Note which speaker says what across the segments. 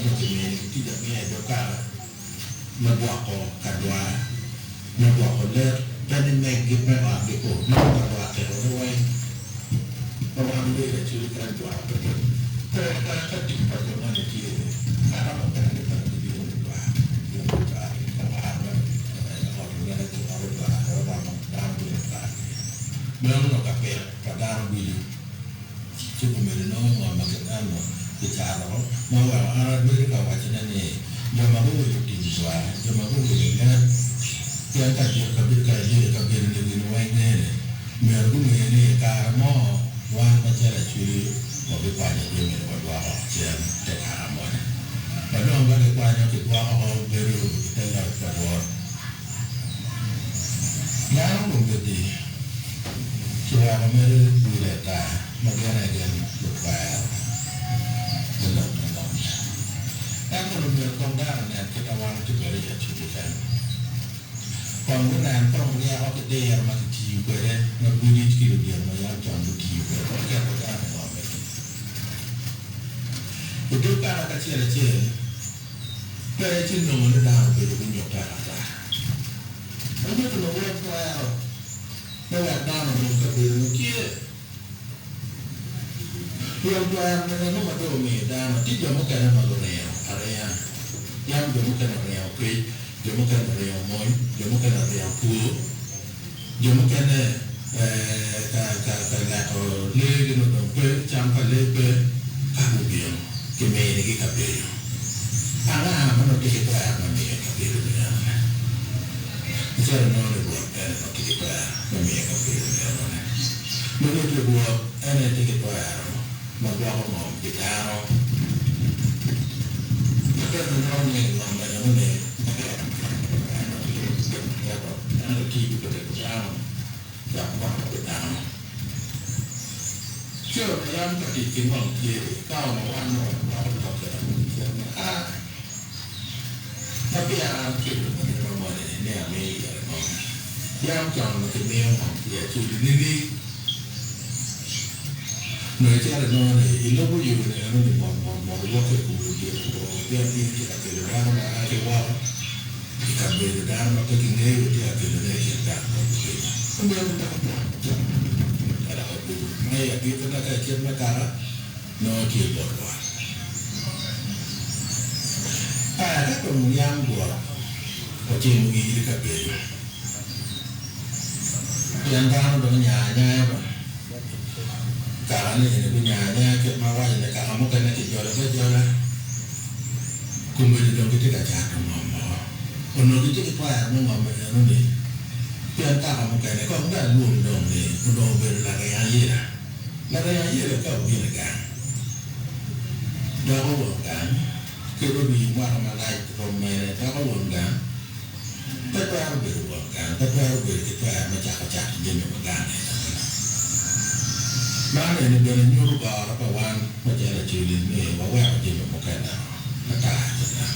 Speaker 1: jo kiminigi tic amiya i dog kaka me gwoko ka dwar, me gwoko lek, pe ni meggi, pe otgi ko, nongo ka dwar tekone weng. Ma wan welo acwali kany dwar pe pe. Pe ka ka tic pa jo moni tye, kaka mukene bene gibino ki dwar, gibino ki dwar ka mar me ot mene ki ot dwar oromo dano bino dwar iye. Meno nongo ka pit pa dano ducu. Ci gumedo nongo ngo ma eno kicato ma oweko an abedo ka wacone ni jo ma guwilo tim dwar, jo ma guwilo leb, pien ka ka kabedo ni gin weng ngene, myero gunge ni i kare mo wan macalo Acholi wabikwanyo jami ni wadwoko cen te kaka moni. Ma dong ka kikwanyo kidwoko oko bedo i te loc pa Rwot. Dano kombeddi kiweko mere wil ata ma gin aye gin lutwero me lok me ngom-mi. Ento omyero kong dano onen kit ma wan watye kwede i Acholi kany. Kong gunen kong ryeko ki diro ma kitiyo kwede ma British ki ludito ma yam con gutiyo kwede me keto dano i ngom eni. I dog kaka kacel acel, pe ci nongo ni dano obedo ki nyutte ata. Ma nyuto ni wek twero me wek dano orom kabedo-ni tye. Pien twero ni eno ma dong omiyo dano, tye jo mukene ma guringo aringa. Yam jo mukene oringo kec, jo mukene oringo mony, jo mukene oringo two, jo mukene ka leko lee gin odong pe, cam pa lee pe, ka gubino kiminigi kabedo. Anga ma nongo tye ki twero me miyo kabedo ni enone? Icito inongo ni Rwot en aye nongo tye ki twero me miyo kabedo ni enone. Ma nyuto Rwot en aye tye ki twero ma gwoko ngom pi dano. Ma bene nongo ni ngom enoni en nongo tye ki twero en aye tiyo kwede pi dano dok gwoko pi dano. Co ma yam ka tic ki ngom tye ka onongo wan nongo wagwoko lokke cen ni a ma peya an akelo latinwa moni ni ami ite ngom. Yam con onongo kimiyo ngom ki Acholi nining? Nongo icito inongo ni ilubo yo ni eno ni mot mot mot iwokke i kom ludito pien in itye ka kelo dano ma a ki woko i kabedo dano ma pe kingeyo itye ka kelone i kin gang bot lupiny. Omyero dok dok odugu ma i agikkine ka i kit me kaka nongo tye bot Rwot. Aa ka dong yam Rwot ocimo iri kabedo, pien dano dong onya anyaya ba, kaka ni eni gunya anyaya kit ma awaco ni kaka mukene kijologi ajola, kombeddi dong gitye ka cato ngom woko. Onongo gitye ki twero me ngom enoni pien kaka mukene kong dong alwong dong ni onongo obedo laring ayela. Laring ayela ka obino i gang doko won gang kadi orii mwaka malac rom mene doko won gang pe twero bedo won gang pe twero bedo ki twero me cako cato jami ma gang enoni. Man eni bene nyuto goro pa wan macalo Acholi ni waweko jami mukene ata cita.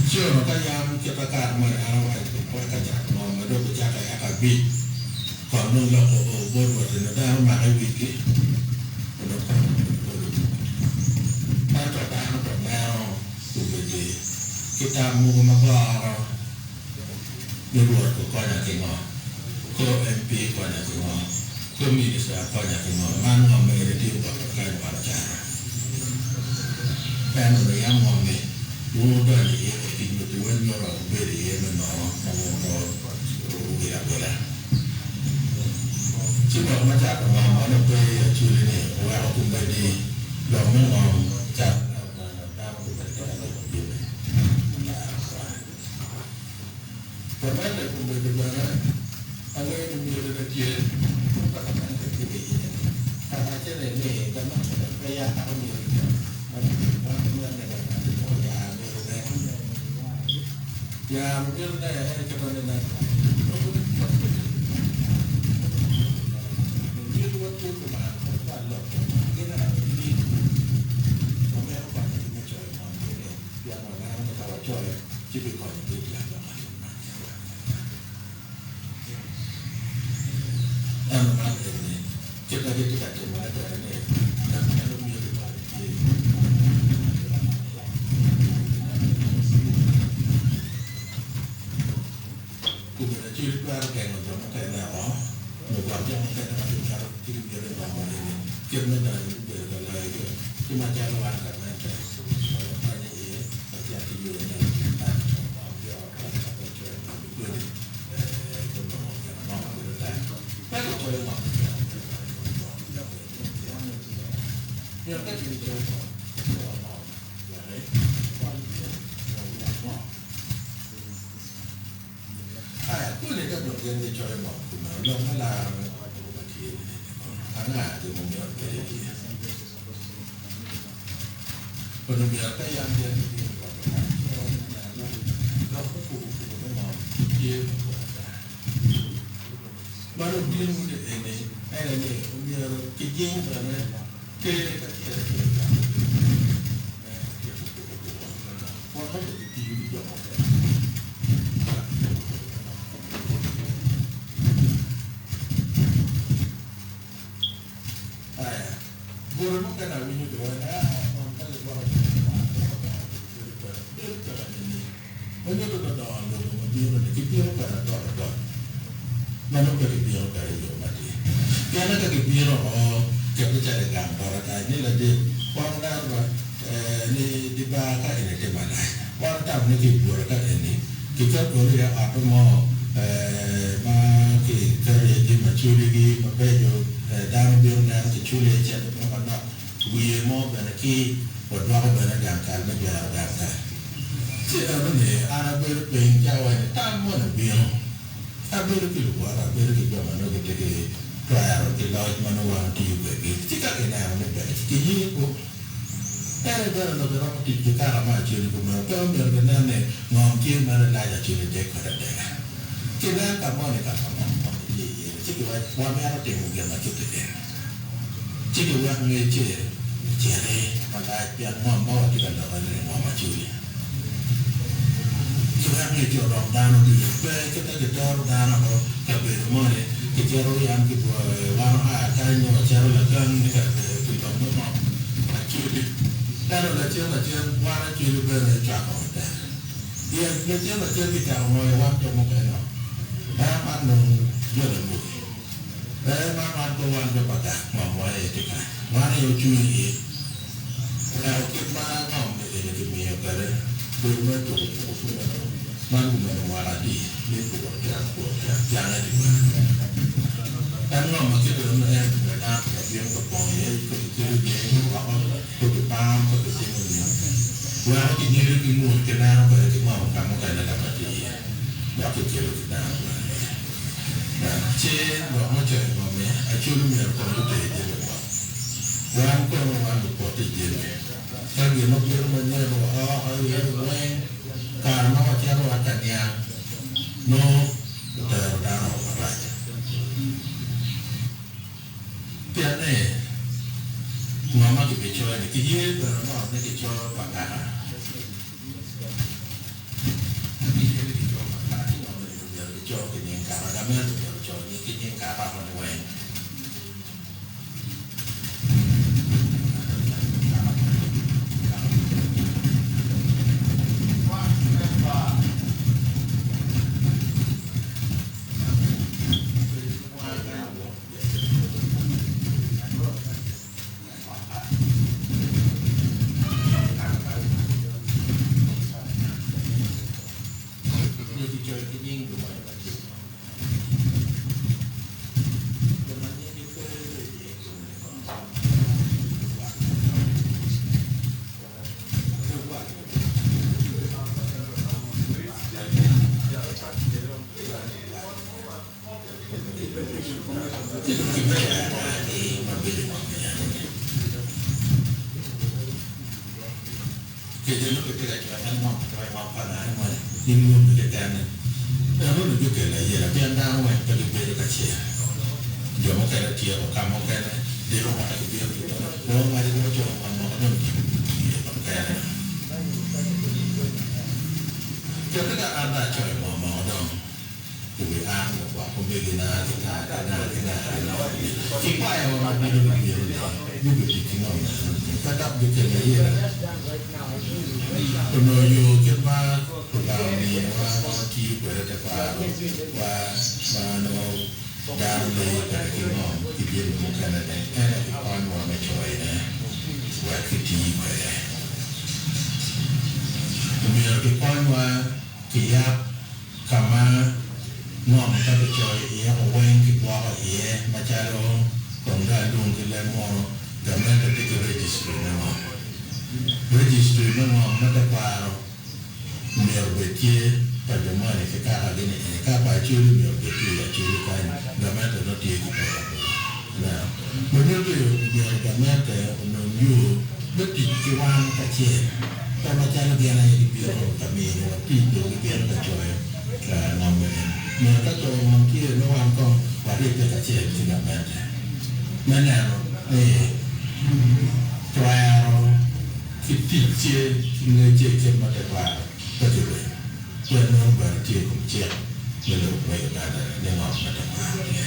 Speaker 1: Ci onongo ka yam kit ma kare moni an awaco wek ka cato ngom ma dong bicako i eka abic Kong dong lok oo bot Rwot eno dano omake i wigi onongo kong olo ento dano dong neno obedi ki tam mogo ma goro ni Rwot ko konya ki ngo, ko MP konya ki ngo, ko minista konya ki ngo, man ngom ma eni tye ogoto kany wan ocata en onongo yam ngom ni wun wudonyo iye ki nyutti wa nyuto wubedo iye me nono ma wun pe wuwilo awila. Ci lok me cato ngom ma onongo pe i Acholi ni oweko kombeddi lok me ngom cato ne odonyo dano gubedo tye ka loko jami ata ata. Gamente kombeddi bene angeyo ni miti ne tye ka gamente tye ka iye ka wacce ni gamente pe yaro miti ne ma wan mito ni gamente pe oyar miti ne. Yaro miti ne en kite ni nen. macalo wan gamente wadonyo iye wacito ki yo ni Onongo myero ka yam gin gibino bot Lubanga ci wawaco ni neno lok me kubo kubo me ngom tye mapol ata. Ma dong bino ni eni en aye ni omyero kijing bene ker kacel acel cako bedo me tyeko kubo kubo me ngom wek onongo gitiyo ki jo mukene wek kubo kubo me ngom. Aya, bute mukene awinyo giwaco ni, Aa, ngom ka gigwoko jo me ot, weko dongo bedo bedo peke. Bedo peke nining? Ma nyuto ka dongo lobo ma bino-ni, kibino kwede agot agot, ma nongo pe kibino kwede i yo matir. Pienne ka gibino oo, kette calo i gang bota kany ni, Ladit, wan oneno ba, ee, ni di bar ka eni tye malac. Wan otamo ni ki i bute ka eni, kiket olo iye otto mo, ee, ma kiketo iye jami aculigi mabeco, ee, dano bino neno kiculo iye cente mo manok, wiye mo bene ki wadwoko bene gang kal me jwero gang kal. Ci eno ni an abedo piny cawa ni tam moni obino, abedo ki luwota, abedo ki jo ma nongo gitye ki twero ki loc ma nongo wan watiyo kwedgi, ci ka gineno ni ber ci giye ko. En aye bene onongo giromo tic ki kaka mo acel i kumeno, pe omyero ginen ni ngom tye mere lac acel idek kodi adeka. Kinen ka moni kaka mo moni tye iye ci giwac wamito timo gin ma kite eni. Ci giwek ngecce ociti malac pien ngom ma watye ka lokke ni ngom acoli. Giwek ngecce orom dano ducu. Pe kit ma kitero dano o kabedo moni kicito yam ki wan oa kany nyo wacito lakang ni ka pi lok me ngom acoli. Ento lacen lacen wan acoli bene icwako matek. Pien lacen lacen kicako ngoyo wan jo mukene o. Dano man dong jo lamoki. Ber man wan pe wan jo pa gang ngom wa aye tye kany. Wan aye ocung i it weko kit ma ngom ni eni kimiyo kwede bedo me tuku tuku kumeno man gumedo mwaka adi me tuku tyen kwot tyen jange tye kwene. En ngom ma kite eno en obedo dano tye ka bino ka pong iye ka kikelo jami woko ka kipango ka kitimo gin weko kinyedo ki ngut kineno kwede ki ngom ka mukene ka ma tye iye dok kikelo ki dano bene iye. Ci lok me coyo ngom-mi, Acholi myero kong guter jami woko. Wan kono wan lupot i jami. Ka gin ma bino manyen wa o iye weng, kare ma wacito wa ka niang, nongo otero dano woko marac. Pien ni, ngom ma kibicoyo-ni, kiye bene mot ni kicoyo pa kaka. Kiye ni kicoyo pa kaka, ci ngom eni myero kico ki nying kaka, gamente myero oco ki nying kaka moni weng. Onongo yo kit ma Lubanga omiyowa ma watiyo kwede tekwaro wa ma nongo dano leyo kwede ki ngom ki jami mukene-ni, en aye kikonywa me coyone wek kiti. kikonywa kiyab ka ma ngom ka kicoyo iye ko weng kigwoko iye macalo kong dong alung ki leb munu, gamente tye ki registry me ngom. Registry me ngom me tekwaro myero obed tye pa jo moni ki kaka gi ni eni ka pa Acholi myero obed tye i Acholi kany gamente nongo tye ki peko apoka ineno ma nyuto myero gamente onong yo me tic ki wan kacel pe macalo gin aye gibino ka mini wa tic dong gibino ka coyo ngom eni myero ka coyo ngom tye nongo wan kong waribbe kacel ki gamente me neno ni twero ki ticce ki ngecce i kit ma tekwaro pe kirwenyo, pien meno bene tye i kom cik me lobo me Uganda ni ngom me tekwaro tye.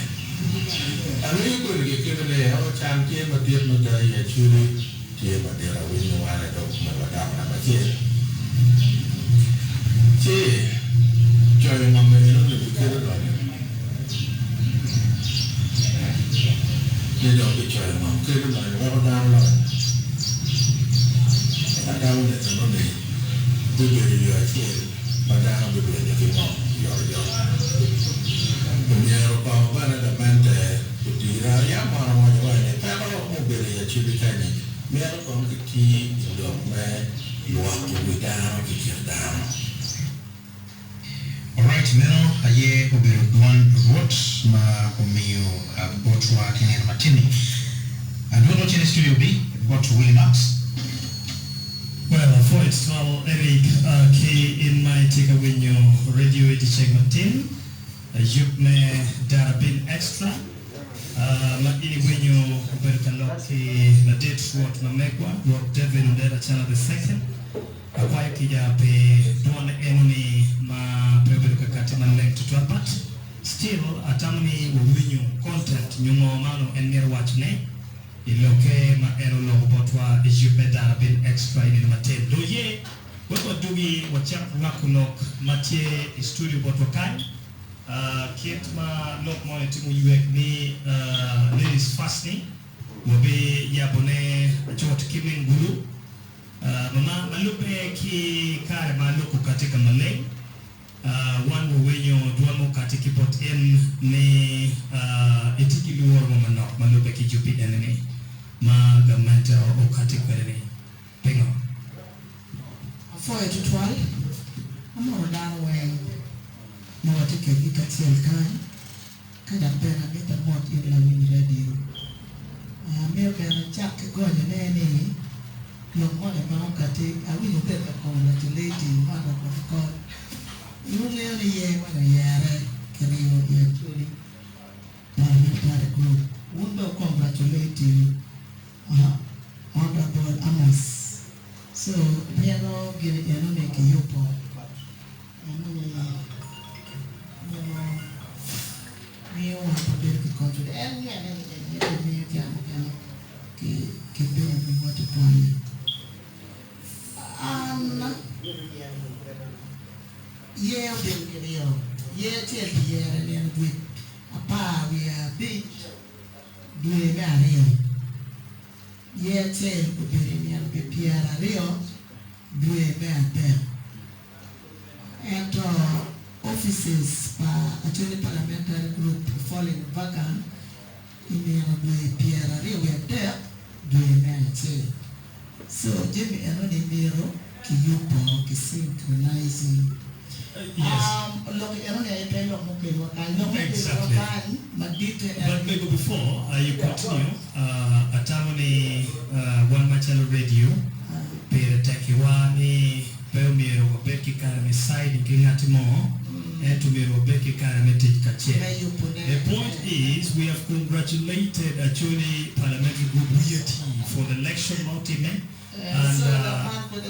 Speaker 1: Angeyo kodi kikite ni o can tye madit mada i Acholi tye madit awinyo wan i dog me wadok namba acel ci coyo ngom enoni bikelo lonyo ni dong kicoyo ngom kelo lonyo weko dano lony. Atamo ni enoni bibedo yo acel ma dano bidwenyo ki ngom oyotoyot. Omyero kong bene gamente oti ki dano. Yam mono awaco wa ni peko mubedo i Acholi kenyi mito kong kiti i lok me lwoko wi dano ki kit dano.
Speaker 2: Alright, meno aye obedo dwan Rwot ma omiyo botwa ki nino matin-ni. Adwoko cen i studio B bot Willie Knox.
Speaker 3: Well, apwoyo tutwal Eric ki in ma itye ka winyo radio i dyeceng matin, yub me Darabin Extra ma in iwinyo obedo ka lok ki ladit Rwot ma megwa, Rwot David Odera Acana the Second. Akwayo kica pi dwon enoni ma pe obedo ka kati maleng tutwal but still atamo ni wawinyo content nyo ngo ma onongo en mito waco ne i loke ma en oloko botwa i yub me Dara Bin Extra i nino matin. Dong ye wek wadugi wacak rwako lok ma tye i studio botwa kany kit ma lok moni tye muywek ni ladies first ni wabi yabo ne cut ki min gulu. Ma lubbe ki kare ma lok okatti ka maleng, wan wawinyo dwan ma okatti ki bot in ni itye ki lworo mo manok ma lubbe ki jubi eni-ni ma gamente okatti kwede-ni. Pingo?
Speaker 4: Apwoyo tutwal, amoto dano weng ma watye kedgi kacel kany, ka dok bene amito amot in lawiny radio. Amito bene acak ki gonyo ne ni lok moni ma okati awinyo obedo ka congratulating Honourable Okol. In wungeyo ni yer moni oyere kiriyo i Acholi Parliamentary Group. Wun bene wu congratulating Honourable Amos. So ryeko gini enoni kiyubo enoni nyo miyo wan wabedo ki confidence en nywene ni en aye pe miyo ca mukene ki ki bedo wiwa tutwal an yer obedo kiryo yer acel kiyero nino dwe 15 dwe me aryo. Yer acel obedo i nino pi 20 dwe me adek. Ento offices pa Acholi Parliamentary Group falling vacant i nino dwe 23 dwe me acel. So jami enoni myero ki yubo ki synchronizing.
Speaker 3: Yes.
Speaker 4: Um, lok enoni aye pe lok mukelowa kany. Lok mukelowa
Speaker 3: Exactly.
Speaker 4: kany maditte en
Speaker 3: But mego before you continue, atamo ni wan macalo radio pire tek iwa ni pe omyero wabed ki kare me siding ki ngati mo ento myero wabed ki kare me tic kacel.
Speaker 4: me yubone.
Speaker 3: The point is we have congratulated Acholi Parliamentary Group WIAT for the election ma otime And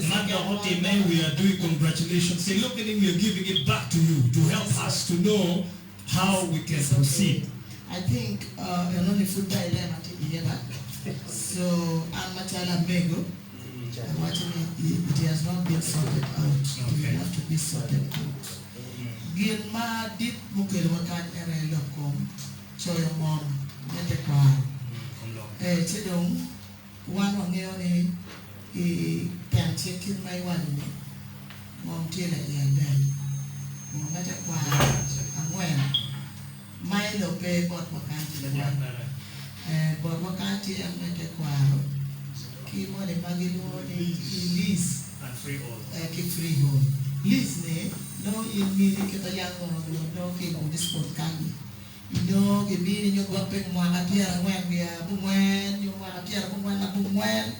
Speaker 3: ma dok otimme, we are doing congratulations, say look ni we are giving it back to you to help us to know how we can proceed.
Speaker 4: I think enoni pud dilemma tye iye ba, so an macalo amego awaco ni it has not been sorted out, it will have to be sorted out. Gin ma dit mukelo wa kany en aye lok kom coyo ngom me tekwaro. Ee ci dong Wan wangeyo ni i pen cik kit ma iwaco ni, ngom tye laiye adek, ngom me tekwaro angwen, mailo pe botwa kany tutwal. Ee, botwa kany tye en me tekwaro ki moni ma gilwongo ni lease ki freehold. Lease ni nongo in mini kit ma yam onongo nongo ki i municipal kany-ni. Inongo gimini nyo gwok pi mwaka pyerangwen wiye abongwen nyo mwaka pyerabongwen abongwen,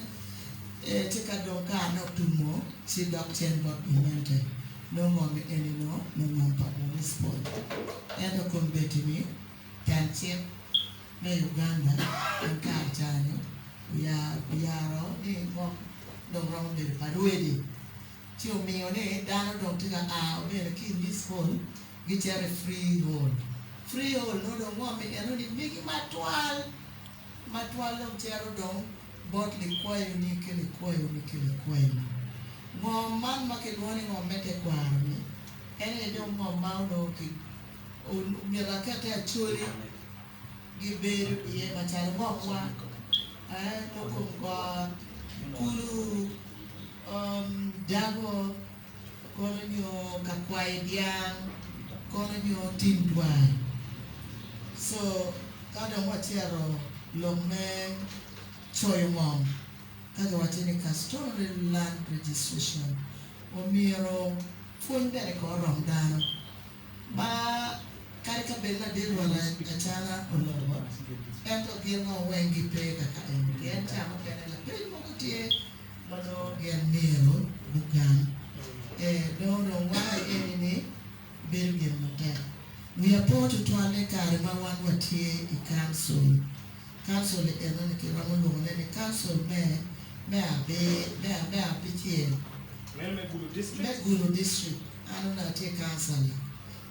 Speaker 4: ci ka dong karene otumo ci dok cen bot gamente. Nongo ngom eni nongo ngom pa municipal. Ento kombeddi-ni pen cik me Uganda en kare ca-ni oyaro ni ngom dong romo bedo pa rwedi ci omiyo ni dano dong tye ka a bene ki i leasehold gicito i freehold. Freehold nongo dong ngom eno ni megi matwal, matwal dong cito dong bot likwayoni ki likwayoni ki likwayoni. Ngom man ma kilwongo ni ngom me tekwaro-ni en aye dong ngom ma onongo ki myero akette Acholi gibedo iye macalo ngomwa, nongo kom got, kulu, dago, kono nyo ka kwayo dyang, kono nyo tim dwar. So ka dong wacito lok me coyo ngom, ka kiwacci ni customary land registration, omyero pwony bene kong orom dano ma kadi ka bed ladit wa Lacana oloko ento gin ngo weng gipe kaka eni pien ca mukene lapeny mogo tye ma nongo gin myero gugam. Ee, nongo dong wan eni ni bedo gin matek. Wiya po tutwal ni kare ma wan watye i kancil, kancil eno ni kiromo lwongo ne ni kancil me me me me abicel
Speaker 3: Meno me Gulu
Speaker 4: me
Speaker 3: District?
Speaker 4: Gulu District, an onongo atye kancala,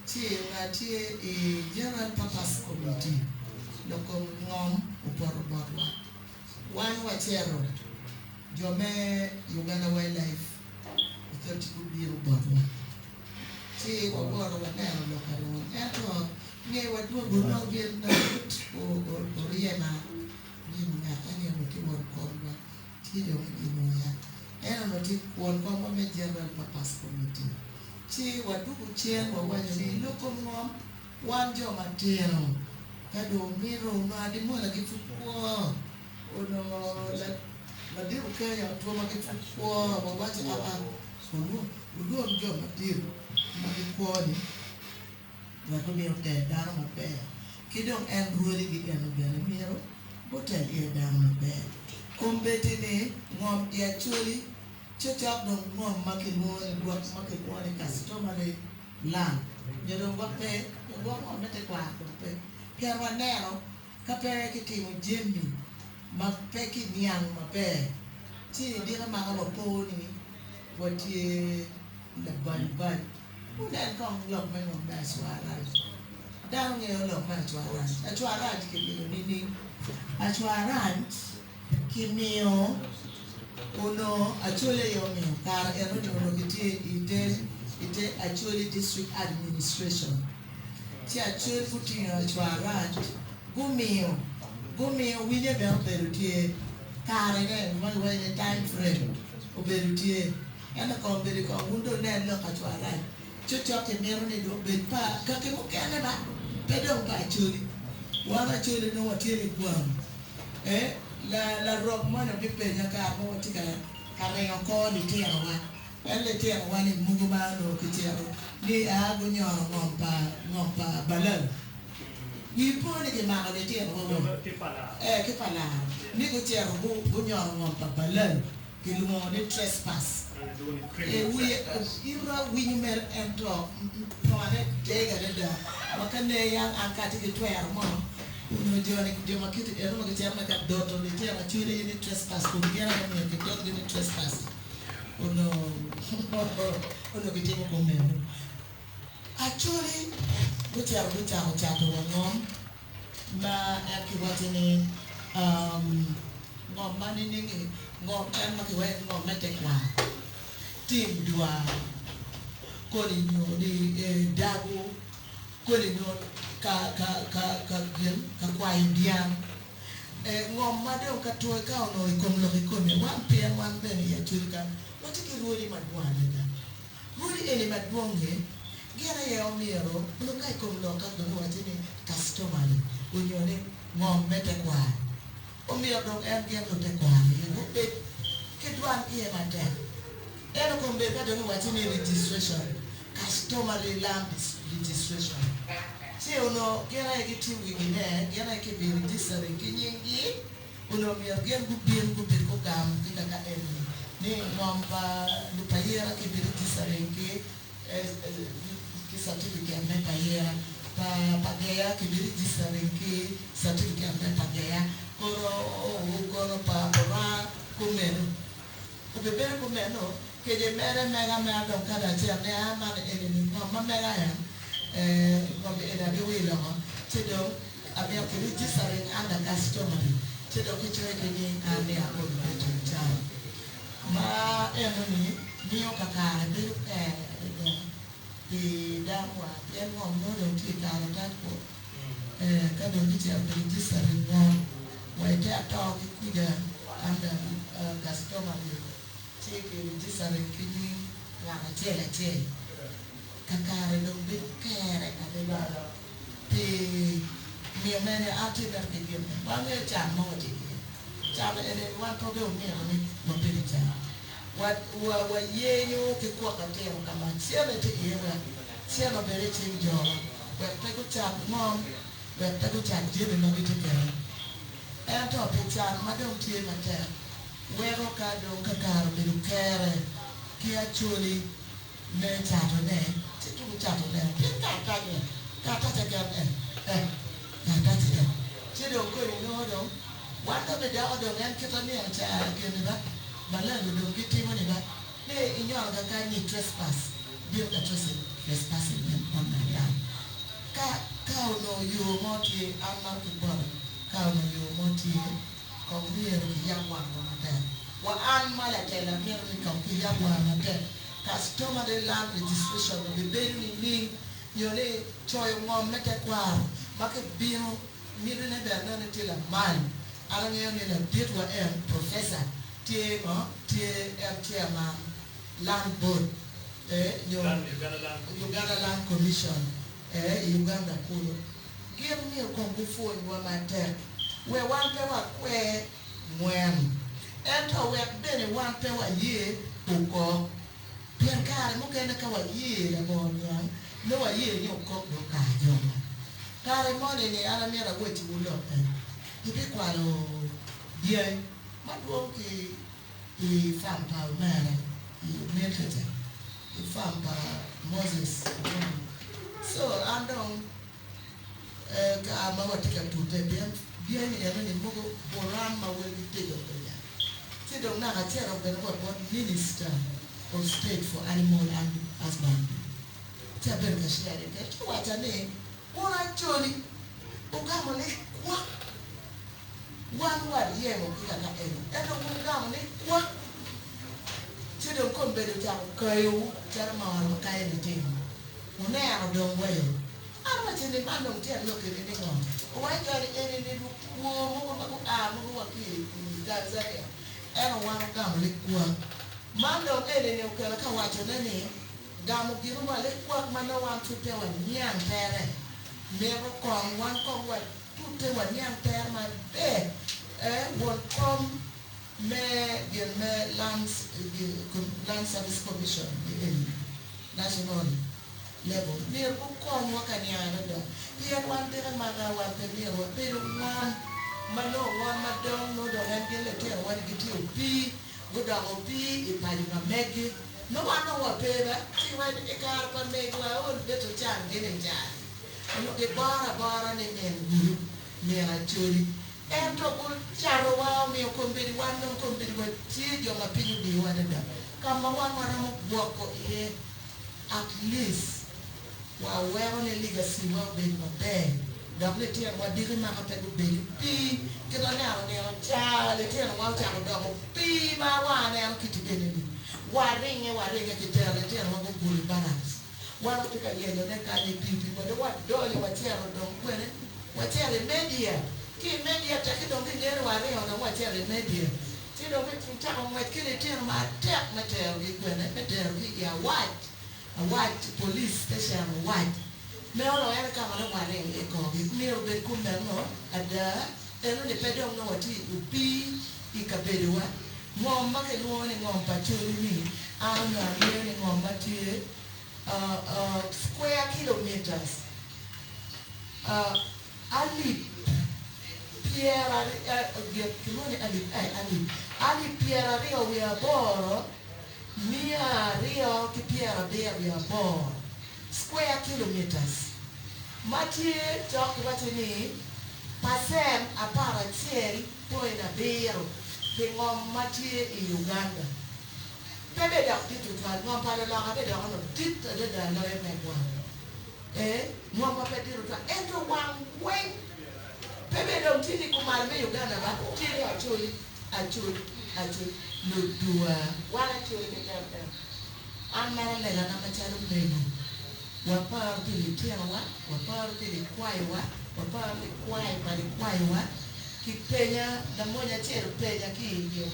Speaker 4: ci onongo atye i General Purpose Committee, lok kom ngom opoto botwa. Wan wacito, jo me Uganda Wildlife Authority gubino botwa ci wawoto waneno lok aroo ento nge wadwogo nongo gin oryema gin ongaka ni onongo tye won komwa tye dong i Nwoya en onongo tye won komwa me General Purpose Committee ci wadwogo cen wawaco ni lok kom ngom Wan jo matino, ka dong wumito, onongo adimola ki pud kwo, onongo ladit Okenya otwoma ki pud kwo, wawaco aa, wulwong jo madito ma gikwo-ni wek gumi otel dano maber, ki dong en rwodigi eno bene myero gutel iye dano maber. Kombeddi-ni ngom i Acholi cocok dong ngom ma kilwongo ni gwok ma kilwongo ni customary Lang, nyo dong gwok pe, nyo gwok ngo me tekwaro dong pe. Pien waneno ka pe kitimo jami ma pe kiniang maber, ci diki mako wapo ni watye labanybany. Wunen kong lok me ngom me acwarac. Dano ngeyo lok me acwarac. Acwarac kimiyo nining? Acwarac Kimiyo onongo Acholi aye omiyo kare eno-ni onongo gitye i te Acholi District Administration ci Acholi gutingo acwarac gumiyo gumiyo winye bene obedo tye karene ma kiwaco ni time frame obedo tye ento kong bedo kong wun dong wunen lok acwarac cocok kimito ni dong obed pa kaki mukene ba pe dong pa Acholi wan Acholi nongo watye ligwam. Ee, larok moni obipenya kare ma watye ka ringo kor litinowa. En litinowa-ni mogo ma onongo kicito ni a gunyono ngom pa ngom pa Balalu. Wi po ni kimako litinowa weng? Ee, ki pa laro. Ni gucito gunyono ngom pa Balalu. Kilwongo ni trespass. Ee, wiye ita winyo mere ento tone deg adada ma ka ne yang an ka atye ki twero mo onongo joni jo ma kiti eno ma gicito me ka doto litino acwele aye ni trespass kun gin aye myero kidotgi ni trespass onongo onongo gitimo kumeno. Acholi gucito gucako cato wa ngom ma en kiwaco ni ngom ma nining-ngi, ngom en ma kiwaco ni ngom me tekwaro, tim dwar, koni nyo ni dago, koni nyo ka gin ka kwayo dyang, ngom ma dong ka twoyo ka onongo i kom lok kikome, wan pien wan bene i Acholi kany watye ki rwodi madwong adada. Rwodi eni madwong-ngi gin aye omyero onongo ka i kom lok ka dong iwacci ni customary onyo ni ngom me tekwaro omyero dong en gin lutekwaro aye gubed ki dwan iye matek. Ento kombeddi ka dong iwacci ni registration, customary land registration, ci onongo gin aye gitye wigi ne, gin aye kibi registering ki nyinggi. Onongo myero gin gubin gubed gugam ki kaka eni ni ngom pa lupayira ki biregistaring ki ki certificate me payira, pa pa geya ki biregistaring ki certificate me pa geya kono kono pa oranga kumeno. Obibedo kumeno kece mere mega mera dong kado acel ni aa man eni ni ngom ma mega en ngom eni abiwilo oko ci dong amito ki registering under customary ci dong ki coyo ki nying an ni Akol Beto Can ma eno ni miyo kakare bedo ber adada pi dano wa pien ngom nongo dong tye i karatac ku ka dong gicito pi registering ngom wa ite ato ki kuca under customary ci ki registering ki nying ngat acel acel kakare dong bedo kere adada pi miyo mene an tye mere ki gin ni wangeyo can ma watye iye can eni wan pe dong omito ni wabed i can wayenyo ki kwoko atino ka ma cente tye iye wek cente obed i cing jowa wek pe gucat ngom wek pe gucat jami ma gitye kwede ento pi can ma dong tye matek weko ka dong kakare obedo kere ki Acholi me cato ne ci tuku cato ne pien karatac ne karatac keken en eh karatac en ci dong kodi nongo dong wan dong bidoko dong en kite nino ca gini ba balalo dong gitimo ni ba ni inyono kakany ni trespass bino ka trespassing on my land ka ka onongo yo mo tye an maro ki boti ka onongo yo mo tye Kong myero kiyab wangwa matek. Wa an ma latela amito ni kong kiyab wanga matek. Customary land registration obibedo nining nyo ni coyo ngom me tekwaro ma kibino miti ne bene aneno ni tye lamal. An angeyo ni ladit wa en professor tye ngo tye en chairman land board nyo Uganda land commission i Uganda kulu. Gin myero kong gupwonywa matek wek wan pe wakwer ngwen, ento wek bene wan pe waye okok. Pien kare mukene ka waye labongo niang, nongo waye ni okok dong okar jowa. Kare moni-ni an amyero awacciwu lok en, gibikwalo dyangi madwong ki i fam pa omera i Milkija, i fam pa Moses. So an dong ka ma watye ka tute pien dyangi eno-ni mogo buram ma welgi tego adada. Ci dong naka acito bene wa bot Minister of State for Animal and Husbandry ci abedo ka sharing kwede ci owacca ni wun Acholi wugamo ni kwak. Wan waryemo ki kaka eni, ento wun wugamo ni kwak, ci dong kombeddi ocako kayowu calo moro ma kayo litino. Wuneno dong wayo. An awacci ni man dong tyen lok eni ni ngo? Owaco ni eni ni lukwo mogo ma gua mogo wa ki i Tanzania, ento wan wugamo ni kwak. Man dong eni ni okelo ka wacone ni gamo gin wa likwak ma nongo wan pud pe waniang tere, mito kong wan kong wa. Tute waniang tere maber won kom me gin me Land Service Commission ni eni national level myero gukony wa ka niang adada pien wan teke maka wan pe myero wabedo ngom ma nongo ngom madong nongo dong en gin litino wa ni gitye opii gudoko opii i paco pa megi nongo wan dong wa pe ba ci i kare pa megiwa ol beto can gini car. Onongo giboro abora ni min gudo, min Acholi. Ento gucatowa omiyo kombeddi wan dong kombeddi watye jo ma piny odiyowa adada ka ma wan waromo gwoko iye at least waweko ni legacy wa obed maber dok litinowa diki maka pe gubed opii kit aneno nino ca litinowa ocako doko opii ma wa aneno kiti bene ni waringe waringe ki tero litinowa gubuto i barracks. Wan watye ka yenyone kany i pii pii kwede wadonyo wacito dong kwene wacito i media ki i media tekki dong kingeyo ni waringo dong wacito i media ci dong kicako ngwec ki litino matek me terogi kwene me terogi i awac. Awac police station Owac meno en ka ma dong waringo iye korgi myero obed kumeno ada eno ni pe dong nongo watye i opii i kabedowa ngom ma kilwongo ni ngom pa Acholi ni an onongo angeyo ni ngom ma tye square kilometers alip kilwongo ni alip alip alip 28,278, square kilometers, ma tye cok kiwaco ni pacent 11.7 pi ngom ma tye i Uganda. Pe bene dok dit tutwal, ngom pa luloka bene dok onongo dit adada loyo megwa. Ee, ngom ma pe dit tutwal, ento wang weng pe bene dong tye ni kumalo me Uganda ba, tye ni Acholi. Acholi, Acholi, ludwa, wan Acholi keken en. An maro legana macalo mego. Waparo pi litinowa, waparo pi likwayowa, waparo likwayo pa likwayowa. Kipenya, lamony acel openya ki i gin,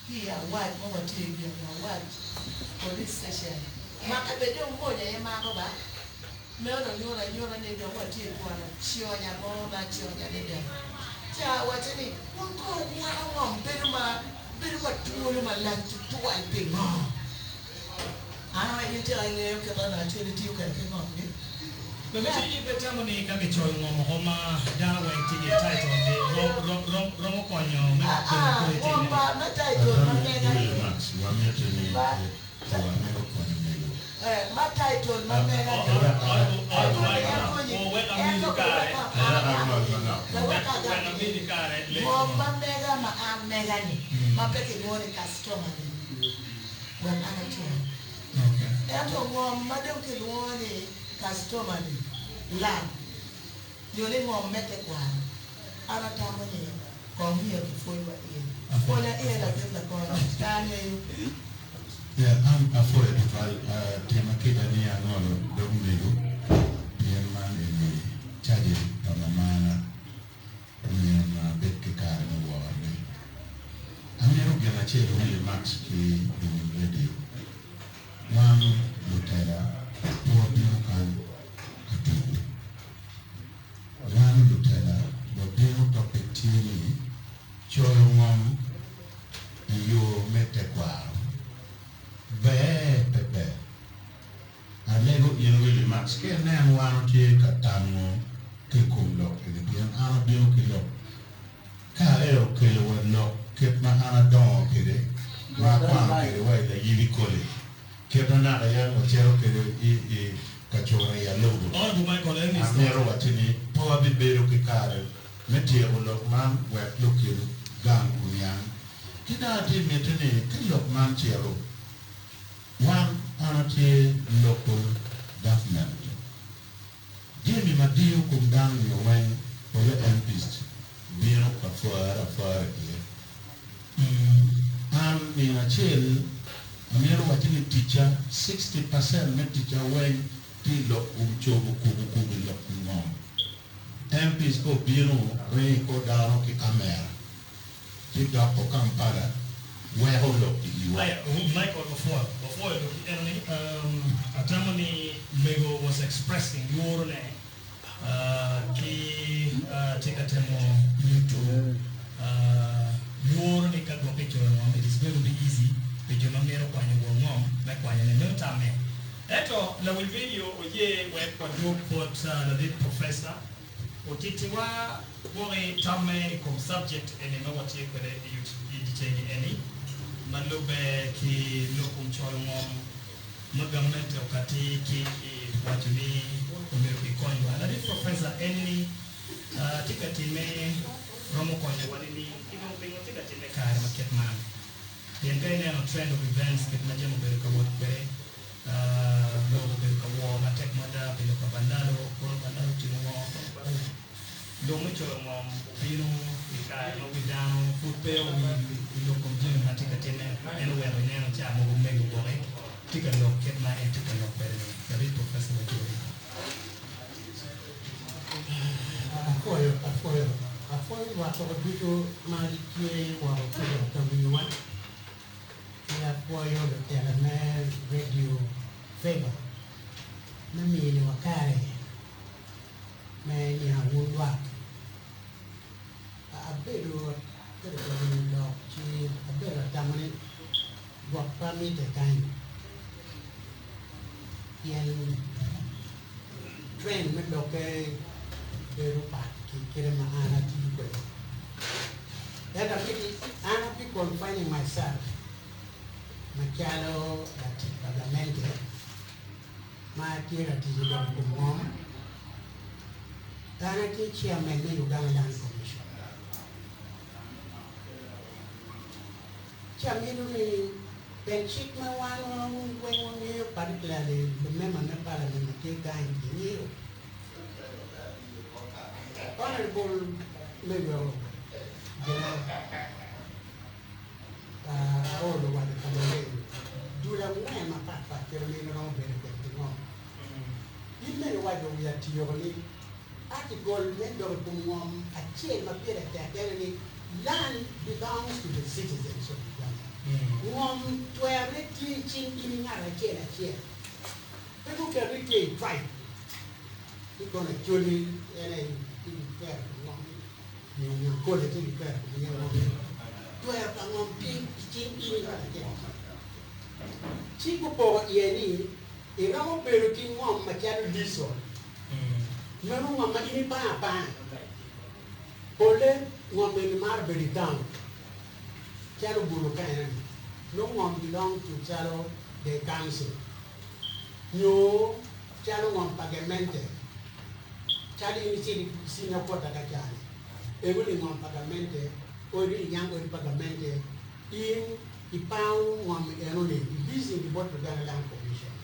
Speaker 4: ki i Awac ma watye i gin Awac Police Station. Make bed dong mony aye mako ba. Meno nyuto anyuta ni dong watye i twon aconya mo ma aconya adada. Ci awacce ni, Wun kono wugwoko ngom bedo ma bedo ma twolo malac tutwal pingo? An aye in tika ingeyo kit ma Acoli tiyo kwede ki ngom-gi?
Speaker 3: Bene ci in pe itamo ni ka kicoyo ngom oko ma dano weng tye ki title gi romo konyo me kelo kwe i
Speaker 4: Ngom
Speaker 3: time-ni?
Speaker 4: ma title ma
Speaker 1: Attorney
Speaker 4: mega
Speaker 1: Willie Max, wamiti ni wamito konyo mego.
Speaker 4: Ma title ma mega ni ngom ma mega ma an mega ni ma pe kilwongo ni customer ni wek an acul ento ngom ma dong kilwongo ni customer ni land nyo ni ngom me tekwaro an atamo ni kong myero kipwony wa iye pwonya iye ladit lakony pe angeyo.
Speaker 1: Yeah, an apwoyo tutwal tima kica ni angolo dog mego pien man eni caje pa mamana omiyo onongo abed ki kare me worone. Amito gin acel Willie Max ki luwiny radio. Wan lutela pe wabino kany ka tuku. Wan lutela wabino topic tye ni coyo ngom i yo me tekwaro ber pe ber. Alego in Willie Max ka inen wan otye ka tango ki i kom lok eni pien an abino ki lok ka aye okelo wa lok kit ma an adongo kede ma akwano kede wa i Layili College kit ma naka yam wacito kede i kacura i Alobo. Amito wacci ni pe wabibedo ki kare me tyeko lok man wek lukin gang oniang. Ki dong atye miti ni ka lok man cito, wan an atye local government, jami ma diyo kom dano nyo weng pole MPs bino ka pware apwara iye. An nino acel amito wacci ni ticca 60% me ticca weng tye i lok kom cobo kubo kubo i lok kom ngom. MPs ka obino ringo i kor dano ki kamera ci doko Kampala weko lok i iwa.
Speaker 3: Aya, Michael opwoyo, wapwoyo lok i eno ni atamo ni mego was expressing lworo ne ki tye ka temo nyuto lworo ni ka gwokke coyo ngom it is going to be easy pi jo ma mito kwanyo wor ngom me kwanyo ne meno tamme. Ento lawiny radio oye wek wadwog bot ladit professor otitiwa gwoki tamme i kom subject eni ma watye kwede i dyeceng-ngi eni ma lubbe ki lok kom coyo ngom ma gamente okati ki i waco ni omyero kikonywa. Ladit professor eni ni tye ka timme romo konyowa nining ki dong pingo tye ka timme kare ma kit man? Pien ka ineno trend of events kit ma jami obedo ka wot kwede, lok obedo ka wor matek mada pi lok pa Bandalo, kono Bandalo otimo ngo, kono Bandalo lok me coyo ngom obino i kare ma wi dano pud pe owil i lok kom jami ma tye ka timme, en oweko ineno ca mogo mego gwoki tye ka lok kit ma en tye ka lok kwede ni. Ladit Professor Wajoli.
Speaker 5: Apwoyo, apwoyo, apwoyo lwak woko ducu ma gitye woko ki ka winyowa, ki apwoyo lutela me Radio Favor. Me miniwa kare me niang wun lwak. Abedo abedo ka winyo lok ci abedo ka tamo ni gwok pe amite kany pien trend me lokke bedo pat ki kite ma an atiyo kwede. Ento amiti an abi confining myself macalo latic pa gamente ma tye ka tic i lok kom ngom, an atye chairman me Uganda Land Commission. Ci amito ni pen cik ma wan weng wangeyo particularly lumemba me parliament ma tye kany gingeyo. Honorable Mego gina Aol owaco ka maleng dul angwen mapat pat kit ma in iromo bedo kwede ki ngom. In bene iwaco wi atyeko ni article me dok i kom ngom acel ma pire tek ene ni land belongs to the citizens of Uganda. Ngom twerone tye i cing in ngat acel acel. Pe guketo ni tye i tribe ni kono Acholi en aye tye ki twero pi ngom nyo Nyankole tye ki twero pi ngom. Twero pa ngom tye i cing in ngat acel acel. Ci gupoko iye ni iromo bedo ki ngom macalo leasehold, meno ngom ma in ipango apanga. Polle ngom eni maro bedo i town calo Gulu kene-ni, nongo ngom belong to calo the council nyo calo ngom pa gamente calo in icito i senior quarter ka cani ego-ni ngom pa gamente odi inyang odi pa gamente in ipango ngom eno-ni i leasing ki bot Uganda Land Commission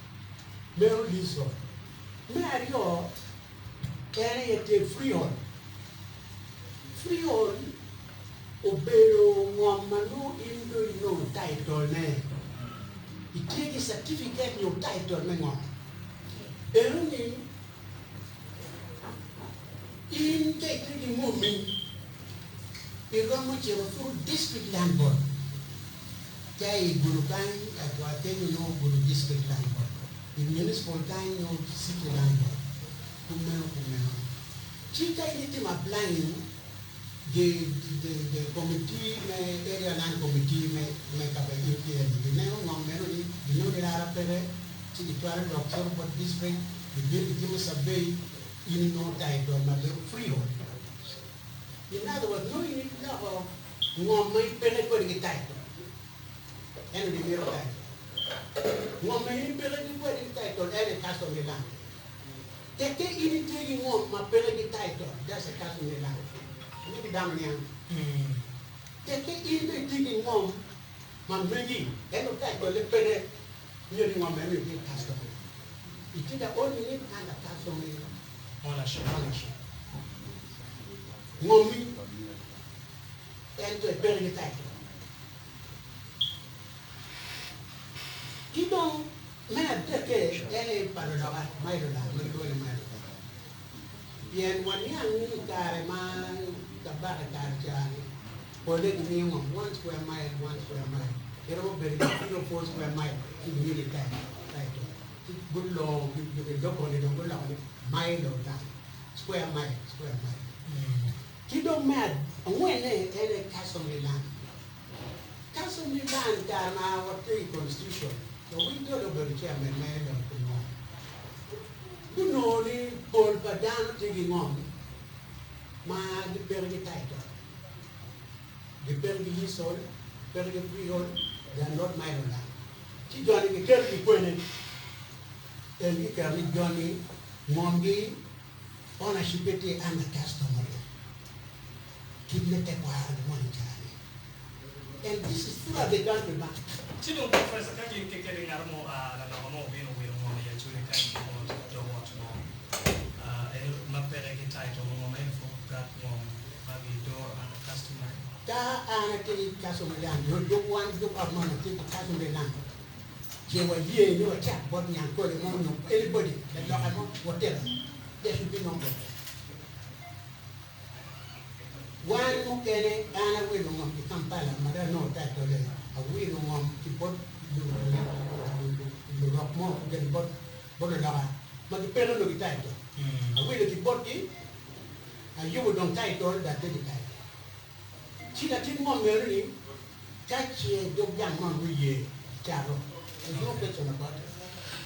Speaker 5: meno leasehold. Me aryo en aye tye freehold. Freehold obedo ngom ma nongo in dong inongo title ne, itye ki certificate nyo title me ngom. Eno ni in ka itye ki ngommi iromo cito through district land board ca i Gulu kany atwa kenyo nongo Gulu district land board i municipal kany nongo city land board kumeno kumeno ci ka in itimo applying the the the committee me area land committee me me kabedo in tye iye ni gineno ngom meno ni ginongo ni lara peke ci gicwalo lok cito bot district gibino gitimo survey in inongo title ma bedo freehold in other words nongo in iloko ngom ma ipeke kwede ki title ento gimito title ngom ma in ipeke ki kwede ki title en aye customary land Tekke in itye ki ngom ma peke ki title, that's a customary land. Amito idam niang. Tekke in bene itye ki ngom ma megi ento title ne peke, myero ni ngom meno itye customary. Itye the only need under customary ownership. Ngommi ento ipeke ki title. Ki dong Me adekke, en aye pa luloka ma i lular ma gilwongo ni Mailo Loka. Pien waniang ni i kare ma kabaka i kare ca-ni, polle gimiyo ngom one square mile, one square mile. Giromo bedo ki three or four square mile ci gimiyo ni title. Ci gulongo giloko-ni dong guloko ni Mailo land, square mile, square mile. Ki dong me angwenne en aye customary land. Council me land kare ma watye i constitution Owiny Jole obedo chairman me dong pi ngom. Gunongo ni pol pa dano tye ki ngom ma gipeke ki title, gipeke ki leasehold, gipeke ki freehold, they are not minor land. Ci joni giketo ki kwene? En giketo ni joni ngomgi ownership pe tye under customary. Kit me tekwaro ni moni cani. And this is throughout the country ma.
Speaker 3: Ci dong Professor ka gin kekeni ngat mo oa laloka mo obino owilo ngom i Acholi kany ki bot dog ot mo eno ma peke ki title mo ma eno pud gat ngom ma gi doro under customary.
Speaker 5: Ka an atye ki customary land nyo dog wan dog ot mo atye ki customary land ce waye ni wacak bot Nyankole mo nyo anybody laloka mo whatever there should be no problem. Wan mukene an awilo ngom ki Kampala ma dong anongo title awilo ngom ki bot lurok mo gin bot luloka. Ma gipeke onongo ki title. Awilo ki botgi, ayubo dong title that be ki title. Ci latin ngom meno ni ka ce dog gang man guye cato, there's no question about it.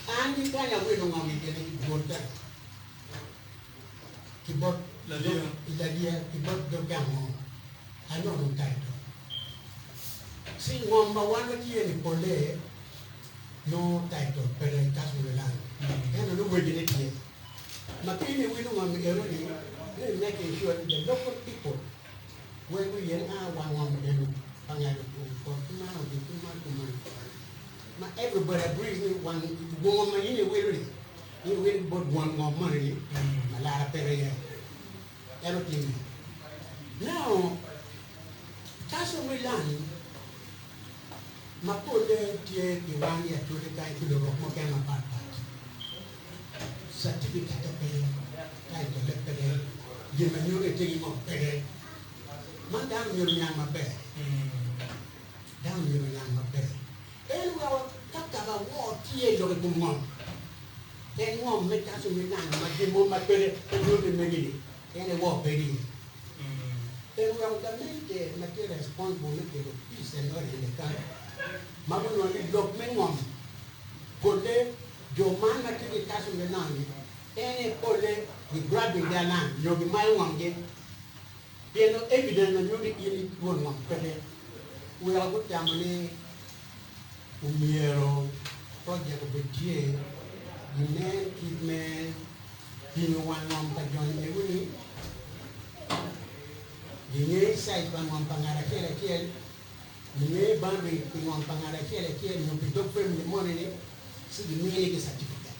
Speaker 5: An ki kany awilo ngom i kine ki dwol kany ki bot Laliya ki bot dog gang mo, anongo dong title. Ci ngom ma wan watye ni pole nongo title peke Council land ento nongo wegi ne tye. Ma piny iwilo ngom eno ni me making sure ni the local people weng guye ni aa wa ngom eno pa ngat okot kuman obedo kuman kuman kuman ma everybody agrees ni wang ngom ma in iwilo ni in iwilo ki bot won ngom moni ni ma lara peke iye en otime. Now Council me land ma polle tye ki wan i Acholi kany ki lurok mukene mapat pat. Certificate pe, title peke, gin ma nyuto ni tye ki ngom peke. Man dano myero oniang maber. Dano myero oniang maber. En weko ka kaba wor tye i lok i kom ngom, en ngom me kaco me nanga ma gin mo ma peke pe nyuto ni megi ni en aye wor bedo iye. En weko gamente ma tye responsible me kelo peace and order in the country ma gunongo ni lok me ngom polle jo man ma tye ki kaco me nanga-ni en aye polle gi grabbing their land nyo gimayo ngomgi pien nongo evidence ma nyuto ni in i won ngom peke weko gutamo ni omyero project obed tye ginen kit me Pingo wang ngom pa joni mego-ni gingeyo size pa ngom pa ngat acel acel, gingeyo boundary pi ngom pa ngat acel acel nyo pi dog family moni-ni ci giminigi certificate.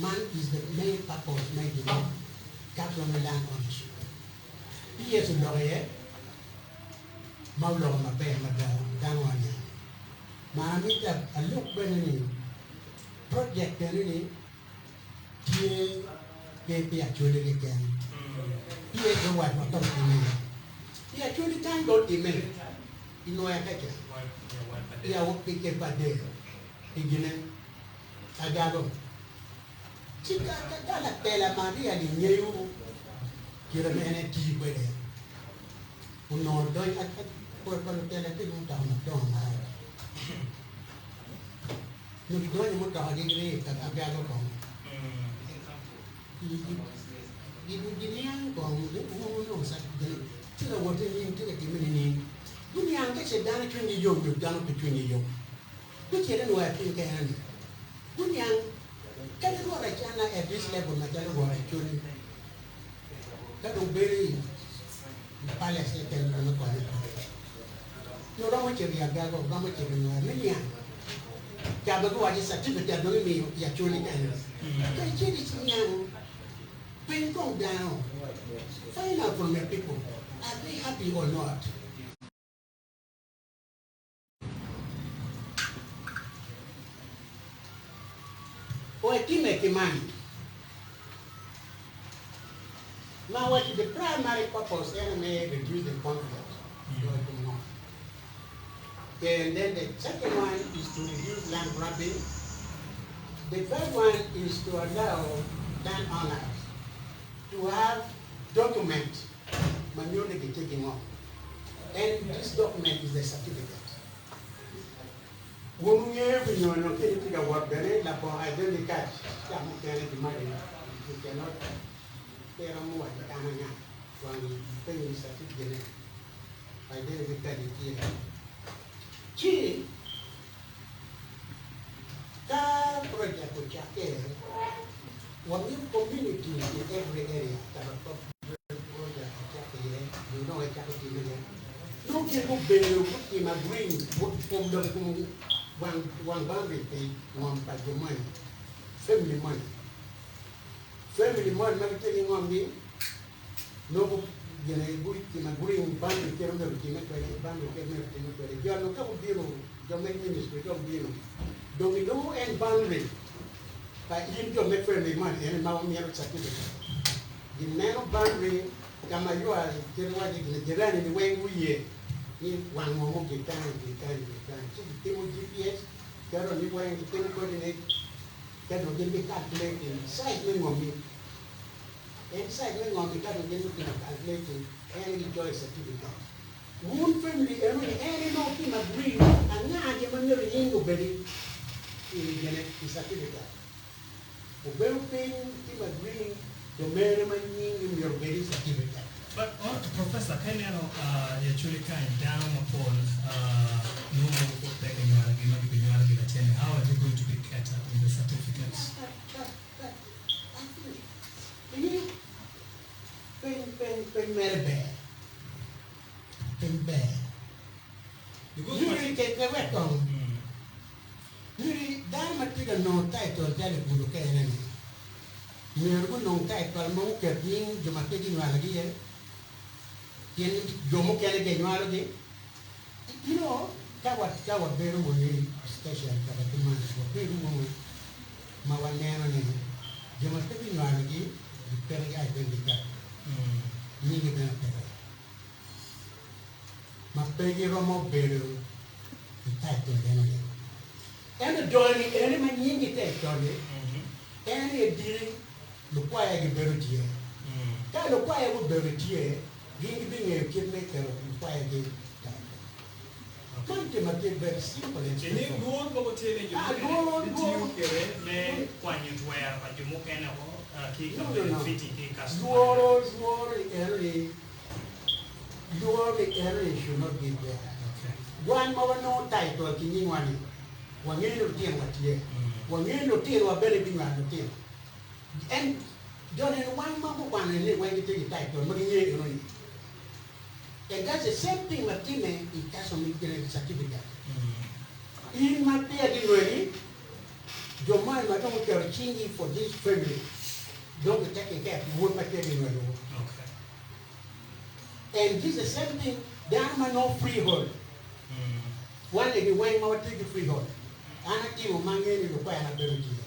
Speaker 5: Man is the main purpose me gine capital me land ownership. PS oloko iye ma oloko maber mada dano oniang. Ma amito alok bene ni project eni-ni tye pe pi Acholi keken. PS owaco wa ka otime. Pi Acholi kany dong otime i Nwoya kaca, i pi Kepader, pi gine, Agago. Ci ka ka latela ma really ngeyo kite ma en etiyo kwede onongo donyo pol pa lutela tye ki mutoka madongo marac. Nyo gidonyo i mutoka giri i agago kong. Giniang kong ni onongo tye ka wot nining, tye ka timme nining. Guniang ka ce dano cwinygi yom nyo dano pe cwinygi yom. Gucito i nwoya piny kene-ni. Guniang kadi rwot acana at this level macalo rwot Acholi ka dong bedo i palace keken romo konye pe. Nyo romo cito i agago, romo cito i nwoya me niang. Ca bene guwaco ni certificate dong imiyo i Acholi kene. Ka icito i niang peny kong dano, find out from your people, are they happy or not? Oetime ki man, ma waco the primary purpose ene me reduce the conflict and then the second one is to reduce land grabbing, the third one is to allow land owners to have document ma nyuto ni gitye ki ngom and this document is the certificate. Wun wungeyo pi nyo nyo ka itye ka wot bene labongo identity card ca mukene gimaki you cannot pe iromo waco an anga wang gipenyi certificate ne identity card itye ci ka project ocakke wamiyo community in every area project ocakke iye nyo nongo ecako time iye nongo gin gubedo gutimo agree kom lok i kom wang boundary pi ngom pa jo moni family moni family moni ma gitye ki ngomgi nongo gine gutimo agree boundary kit ma myero otime kwede boundary kit ma myero otime kwede jo nu ka gubino jo me ministry ka gubino dong inongo en boundary pa in jo me family moni ene ma wumito certificate gineno boundary ka ma ywa kit ma waco gine jirani ni weng guye ni wang ngo mugik kany ogik kany ogik kany ci gitimo GPS keto ni weng gitimo coordinate. Ka dong gin gi-calculating size me ngomi. En size me ngomi ka dong gin gutimo calculating en aye gicoyo i certificate. Wun family eno ni en aye nongo timo agree anga gin ma myero nyingi obed i gine i certificate. Obedo piny timo agree jo mene ma nyingi myero obed i certificate.
Speaker 3: But Professor ka ineno i Acholi kany dano mapol nongo mogo pud pe kinywalogi ma gibinywalogi lacen-ni how are they going to be catered in the certificates?
Speaker 5: But, but, but, I think, ingeyo piny, piny, piny mere ber, piny ber.
Speaker 3: Because
Speaker 5: Nyuti ke, ke wek kong. Nyuti dano ma tye ka nongo title calo i gudo kene ni, myero gunong title ma guket nying jo ma pe ginywalogi iye, pien jo mukene ginywalogi. You know, ka wa, ka wabedo wunu i station kaka ki man, wabedo wunu ma waneno ni jo ma pe ginywalogi gipeke ki identity card, nyingi bene peke, ma pe giromo bedo i title eno-ni. Ento joni eni ma nyingi te i col-li, en aye diki lukwaya gibedo tye. Ka lukwaya gubedo tye, gin gibingeyo kit me keto lukwayagi i title. Man tye ma tye very simple and
Speaker 3: Ini
Speaker 5: straightforward.
Speaker 3: lworo mogo tye ni jo
Speaker 5: Ah,
Speaker 3: mukene
Speaker 5: lworo,
Speaker 3: gitiyo
Speaker 5: lworo.
Speaker 3: kwede me kwanyo twero pa jo mukene woko ki
Speaker 5: No,
Speaker 3: ka
Speaker 5: no, no.
Speaker 3: benefiti ki customary
Speaker 5: Lworo,
Speaker 3: rights.
Speaker 5: lworo ni eno ni, lworo ni eno ni should not be there.
Speaker 3: Okay.
Speaker 5: Wan ma wanongo title ki nyingwa ni, wangeyo ni lutinowa tye, wangeyo ni lutinowa bene binywalo lutino. En, jo neno wan ma gukwano ni weng gitye ki title ma gingeyo eno ni. And that's the same thing ma time i custom certificate. In ma peya ginweni, jo moni ma dong oketo cingi for this family dong gi taking care pi wun ma peya ginwelowu.
Speaker 3: Okay.
Speaker 5: And this the same thing dano ma nongo freehold. Wan eni weng ma watye ki freehold, an atimo ma angeyo ni lukwena bedo tye.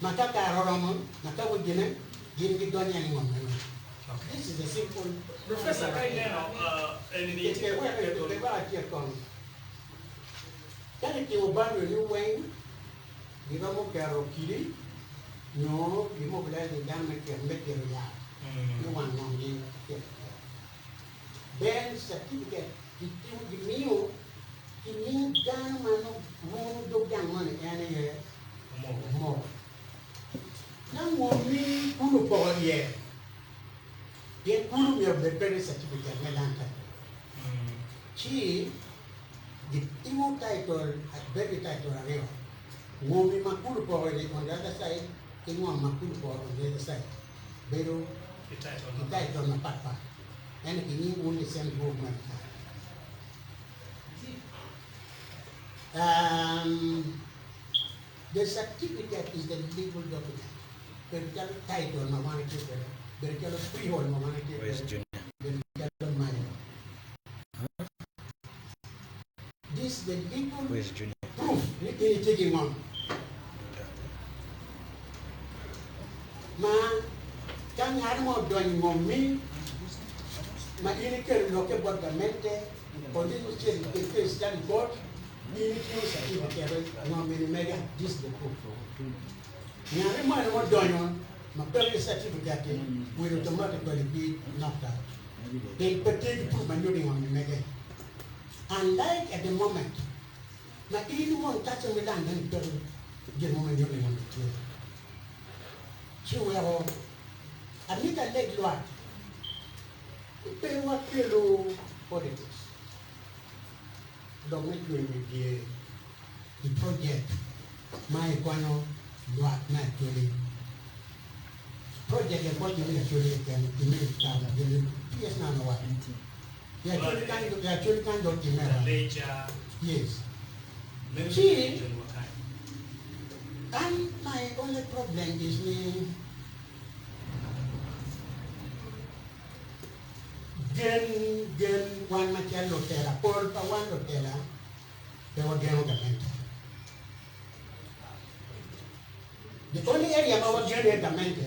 Speaker 5: Ma ka kare oromo, ma ka gujine, gin gidonyo i ngom meno. This is a simple.
Speaker 3: Professor, ka ineno eni ni
Speaker 5: Ke wek ke wek acit kong. Ka gitimo boundary ni weng, giromo keto kidi nyo gimobilize dano me keto me keto yat me wang ngomgi acel acel. Then certificate gitimo gimiyo ki nying dano ma nongo runo dog gang moni en aye omoko. Ka ngom-mi kulu opoko iye, pien kulu myero obed kwede certificate me land title, ci gitimo title bedo ki title aryo, ngom-mi ma kulu opoko iye on the other side ki ngom ma kulu opoko on the other side bedo
Speaker 3: Ki title
Speaker 5: ki title mapat pat ento kinying wun the same group man ka. The certificate is the legal document bedo calo title ma wan watye kwede, bedo calo freehold ma wan watye kwede, bedo calo money. This is the legal proof ni in itye ki ngom ma ka ngat mo odonyo i ngom-mi ma in iketo lokke bot gamente police ocito i study court in itingo certificate ngom eni mega this is the proof. Ngat mo ni odonyo ma pe ki certificate will automatically be knocked out. Pien pe tye ki proof ma nyuto ni ngom ni mege. Unlike at the moment ma in won kace me land eni peke gin mo ma nyuto ni ngom ni tye. Ci weko amito aleg lwak ni pe wakelu politics lok me cweyo wi dye i project ma ikonyo lwak me Acholi. Project en konyo me Acholi keken time i kare gin PS nano wa. I Acholi kany i Acholi kany dong time wa. Yes. Ci an my only problem is ni gen gen wan macalo lutela pol pa wan lutela pe wageno gamente. The only area ma wageno iye gamente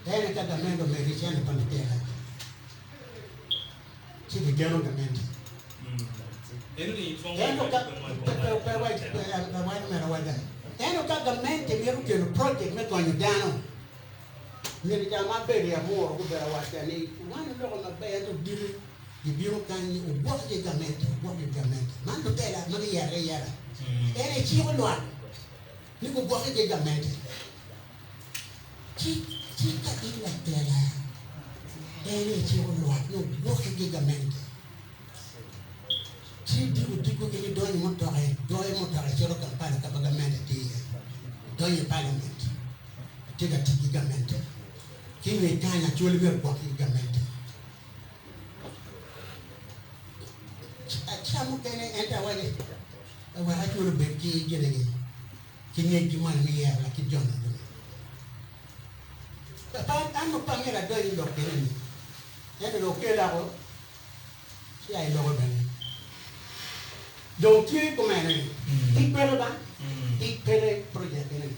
Speaker 5: en ka gamente omedi cente pa lutela ci gigeno gamente. Ento ka pe pe wac pe wac mere waca. Ento ka gamente mito kelo project me konyo dano, myero ca ma abedo i Amuru gubedo awacca ni wan oloko maber ento diki gibino kany ni ogwok ki gamente, ogwok ki gamente. Man lutela ma giyero ayera. En aye ciko lwak ni gugwokke ki gamente. Ci ci ka in latela, en aye ciko lwak ni ogwokke ki gamente. Ci diko diko gin idonyo i mutoka, igoyo mutoka icito Kampala ka ma gamente tye iye, idonyo i paliament, itye ka tic ki gamente. Ki nyo ikany Acholi myero ogwoki ki gamente. Ca mukene en te awaco ni wek Acholi obed ki gin-ni, ki ngecgi moni me yero lakit jo-ni gini. An pe amito adony i lok gin-ni, ento dong okelako. Ci aye loko bene. Dong tye kumene ni, tic peke ba, tic peke project ene ni.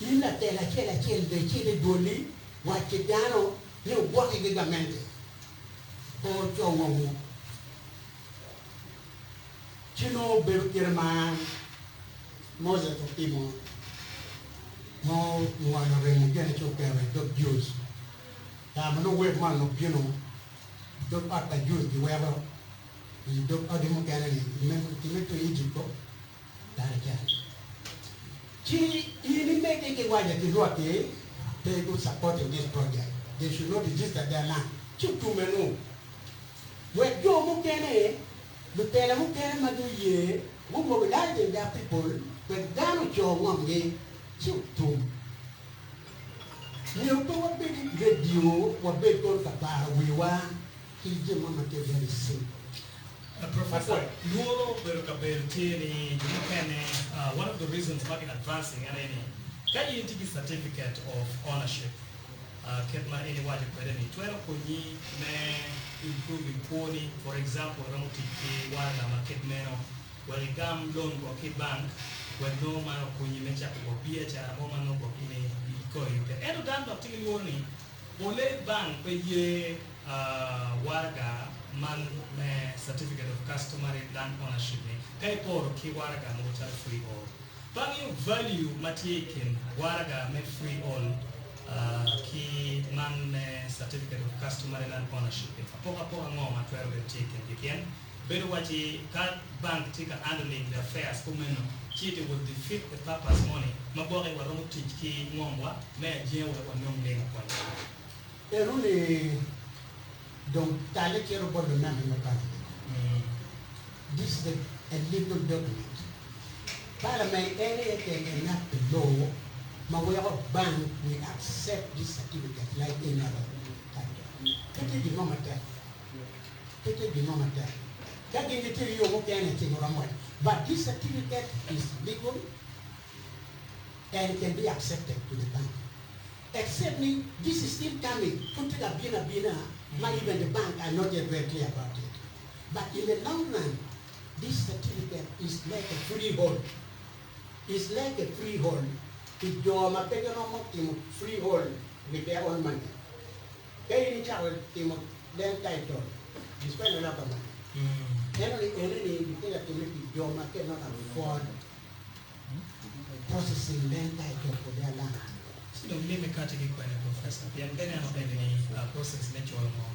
Speaker 5: In latela acel acel dong icit i dwoli wac ki dano ni ogwoki ki gamente pe oco ngomwu. Ci nongo obedo kite ma Moses otimo ma ongolo remo gene ci oketo i dog Jews. Kare ma nongo wek man obino i dog ot pa Jews giweko i dog odi mukene-ni time to i Ejipt ko kare ca. Ci in imedde ki waco ki luot-ti pe gu supporting this project, they should not register their land. Ci otumme nu wek jo mukene, lutela mukene ma guye gu mobilizing their people wek dano oco ngomgi ci otum. Myero pe wabed i redio wabed kono ka baro wiwa ki jami mo ma tye very simple.
Speaker 3: Professor, lworo obedo kabedo tye ni jo mukene one of the reasons ma ki advancing en aye ni ka in tye ki certificate of ownership kit ma in iwaco kwede ni twero konyi me improving kwoni for example iromo tic ki waraga ma kit meno Wek igam loan gwok ki i bank wek nongo man okonyi me cako gwok biacara mo ma nongo gwok in ikoyo kwede. Ento dano dok tye ki lworo ni pole bank pe ye waraga man me Certificate of Customary Land Ownership ni ka iporo ki waraga mogo calo freehold. Pe angeyo value ma tye i kin waraga me freehold ki man me Certificate of Customary Land Ownership ni. Apokapoka ango ma twero bedo tye i kingi pien Bedo waci ka bank tye ka handling the affairs kumeno ci it will defeat the purpose moni ma gwoki waromo tic ki ngom wa me ajenga wek wanong lim akonya.
Speaker 5: Eno ni dong tale cito bot lumemba me parliament. This is a legal document. Parliament en aye can enact the law ma weko bank will accept this certificate like any other title. Pe tye gin mo matek. Pe tye gin mo matek. Ka gin gitye ki yo mukene ci guromo waco but this certificate is legal and can be accepted to the bank except ni this is still coming pud tye ka bino abina ma even the bank are not yet very clear about it but in the long run this certificate is like a freehold is like a freehold pi jo ma pe giromo timo freehold with their own money. Ka in icako timo land title, you spend a lot of money. Ento ni eni ni gitye ka time pi jo ma cannot afford processing land title for their land.
Speaker 3: Ci dong lime kati ki kwene Professor? Pien ka ineno eni ni process me coyo ngo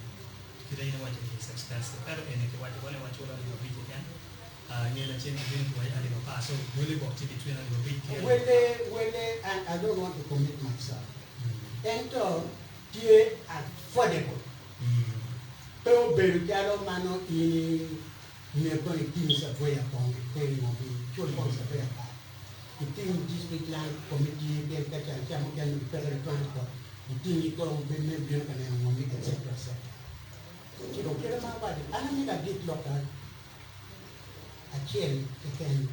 Speaker 3: kite in iwaco ni is expensive ento eni kiwaco wa ni waculo alip abic keken nge lacen kibino kiwaco alip apar so wele gwok tye between alip abic ki alip apar.
Speaker 5: Wele wele and I don't want to commit myself ento tye affordable pe obedo calo ma nongo in myero kono iting surveyor kong ipeny ngo pi icul kong surveyor kare iting district land committee pien ka ca ca mukene nongo gipeke ki transport gitingi kong me bino ka neno ngo etc etc ci dong kite ma awaco an amito agik lokka acel keken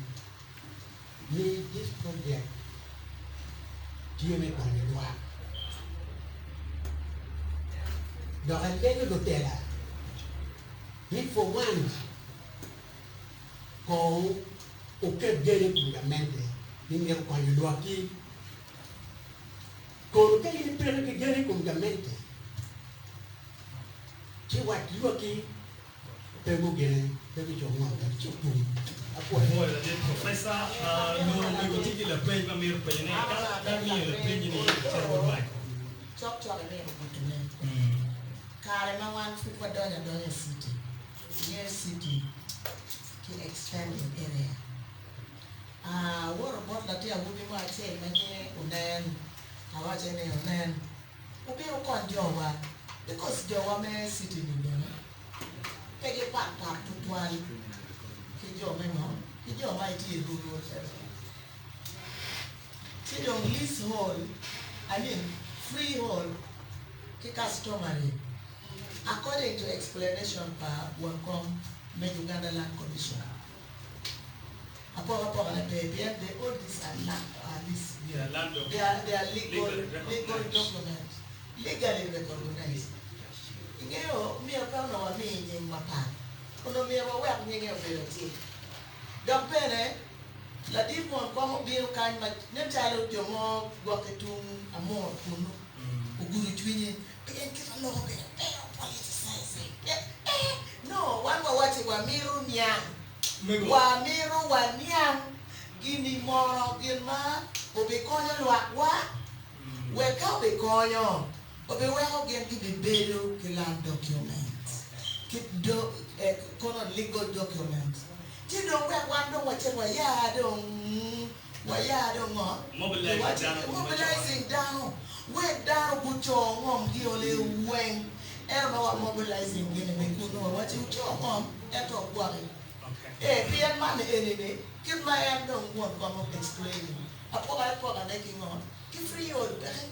Speaker 5: ni this project tye me konyo lwak dok alego lutela ni for once kong wuket gen i kom gamente ni myero okonyo lwakki. Kono ka in ipeke ki gen i kom gamente ci wac lwakki pe gugene, pe gucung ngom bene ci otum. Apwoyo.
Speaker 3: Apwoyo ladit Professor. Nongo omego tye ki lapeny ma mito penyo ne. Ka miyo lapeny ni cito bot Michael.
Speaker 4: Cok cok imito gudo ne. Kare ma wan pud wadonyo adonya i city, ingeyo city ki expanding area. Awoto bot latin awobi mo acel ma nyinge Onen, awace ni Onen, wubin wukony jowa because jowa me city ni bene pe gipat pat tutwal ki jo me ngo, ki jo ma itye i rural area. Ci dong leasehold, I mean freehold ki customary according to explanation pa won kom me Uganda Land Commission apokapoka ne pe pien they all these are land are lease
Speaker 3: Yeah, land
Speaker 4: they are, they are legal,
Speaker 3: legally
Speaker 4: legal
Speaker 3: recognized.
Speaker 4: document legally recognized. Ingeyo myero pe onongo wami nying mapat onongo myero wawek nyinge obed acel. Dok bene ladit won kom obino kany ma nen calo jo mo gwokke tung amur kunnu ogudo cwinye pien kit ma loko kwede pe o politicizing eh no wan wawacci wamito niang wamito waniang gini mono gin ma obikonyo lwakwa wek ka obikonyo obiweko gin gibibedo ki land document ki kono legal document ci dong wek wan dong wacit waya dong waya dong ngo mobilizing dano wek dano guco ngom gi ole weng ento ma wa mobilizing gini be kunu wawaci wuco ngom ento wugwoki ee pien man eni ni kit ma en dong won kom o explaining apoka apoka ne ki ngo ki freehold peke.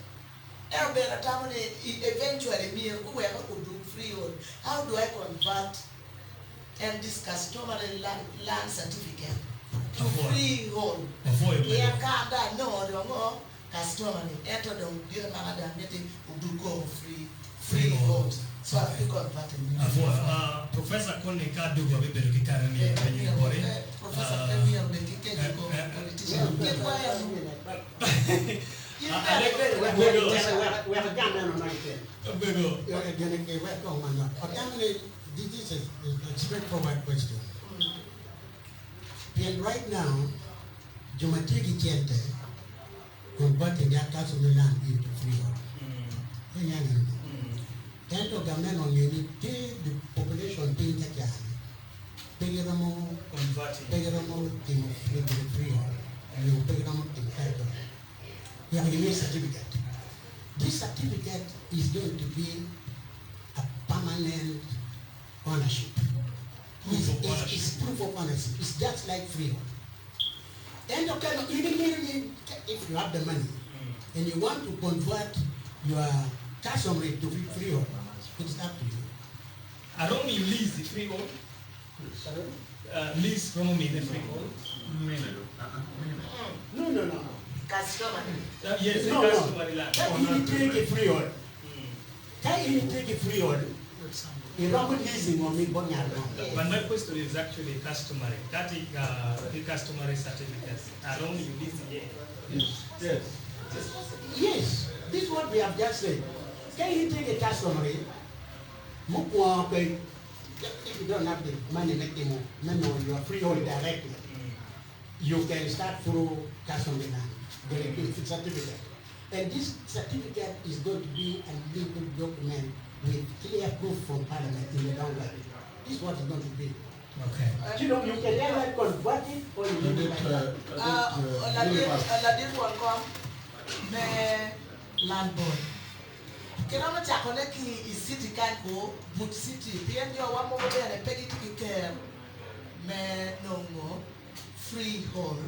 Speaker 4: Ento bene atamo ni eventually myero guwek odug freehold, how do I convert and this customary land certificate to freehold pien ka an dong anongo dong ngo customary ento dong gire maka dong amiti odug koko freehold so abi converting ne to freehold.
Speaker 3: Professor koni ka adugo abibedo ki kare me miyo penyo ni boti.
Speaker 4: Professor pe myero obed ki kec i kom politician kit wa eno.
Speaker 5: This is a straightforward question. Pien right now, jo ma tye ki cente converting their customary land into freehold. Ento gamente ongeyo ni tye the population piny ka cani pe giromo pe giromo timo freehold nyo pe giromo timo title. Wek gimi certificate. This certificate is going to be a permanent ownership.
Speaker 3: Proof of ownership.
Speaker 5: It's proof of ownership. It's just like freehold. Ento ka in imito ni if you have the money and you want to convert your customary to freehold, it's up to you.
Speaker 3: Aromo miyo lease i freehold? Lease romo mine freehold?
Speaker 5: No, no, no.
Speaker 4: Customary.
Speaker 3: Yes,
Speaker 5: No, no.
Speaker 3: customary land.
Speaker 5: Ka in itye ki freehold, ka in itye ki freehold, iromo leasing omi bot ngat mo.
Speaker 3: But my question is actually customary. Ka tye ki customary certificates, aromo miyo lease iye?
Speaker 1: Yes.
Speaker 5: Yes, this is what we have just said. Ka in itye ki customary, mukwongo pe, if you don't have the money me timo, me nongo your freehold directly, you can start through customary land, the certificate. And this certificate is going to be a legal document with clear proof from parliament in the long run. This is what it's going to be.
Speaker 3: Okay.
Speaker 5: You know, you can either convert it or you leave it like that.
Speaker 4: Ladit won kom me land board kiromo cakone ki i city kany ku but city pien jowa mogo bene pe gitye ki ker me nongo freehold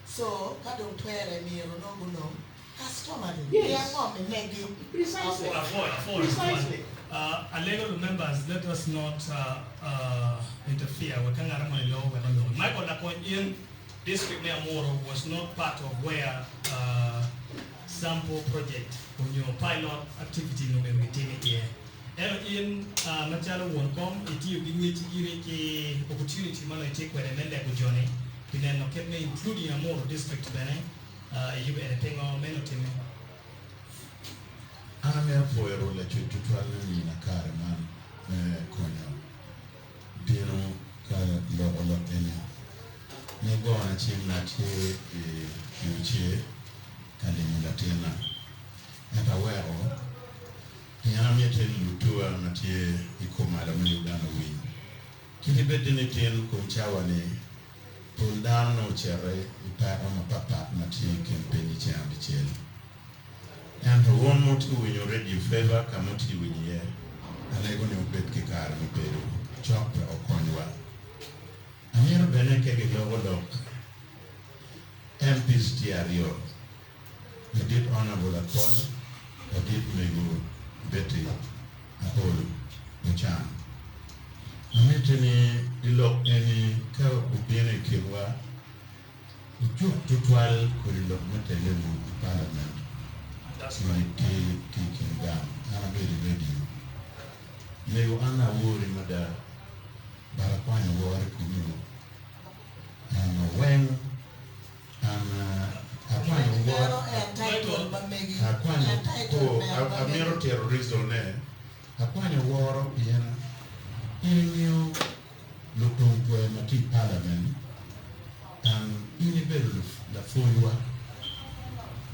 Speaker 4: so ka dong twere myero nongo gunong customary
Speaker 5: Yes.
Speaker 4: pien ngom i megi.
Speaker 5: Precisely.
Speaker 3: Apwoyo, apwoyo,
Speaker 5: Precisely.
Speaker 3: Alego lumembers let us not interfere wek ka ngat moni loko wek oloki. Michael Lakony in district me Amuru was not part of where sample project onyo pilot activity ni omyero gitim iye. Ento in macalo won kom itiyo ki ngec iri ki opportunity ma nongo itye kwede me lego joni pi neno kit me including Amuru district bene i yub eni pingo meno otime?
Speaker 1: An amito pwoyo Rwot Lacwec tutwal me mina kare man me konyo dino ka loko lok eni. Ni gona cim na tye i uce ka limo latinna. Ento aweko pien amiti ni lutuwa ma tye i kumalo me Uganda owiny. Kit ibed ni tin kom cawa-ni, pol dano nongo ocito i peko mapatpat ma tye i kin piny i ceng abicel. Ento wun ma wutye ka winyo redio Favour ka ma wutye ka winyo iye, alego ni wubed ki kare me bedo cok wek okonywa. Amito bene ka giloko lok MPs tye aryo, Ladit Honourable Akol, Ladit Mego Betty Aol Ochan. Amiti ni i lok eni ka obino i kinwa, Ojuk tutwal kodi lok me tele wun i parliament ki ki i kin gang. An abedo i radio. Mego an awori mada but akwanyo woro i komi o. An weng an akwanyo woro akwanyo ko amito tito reason ne akwanyo woro pien in ingeyo Lutung twer ma tye i palament and in ibedo lapwonywa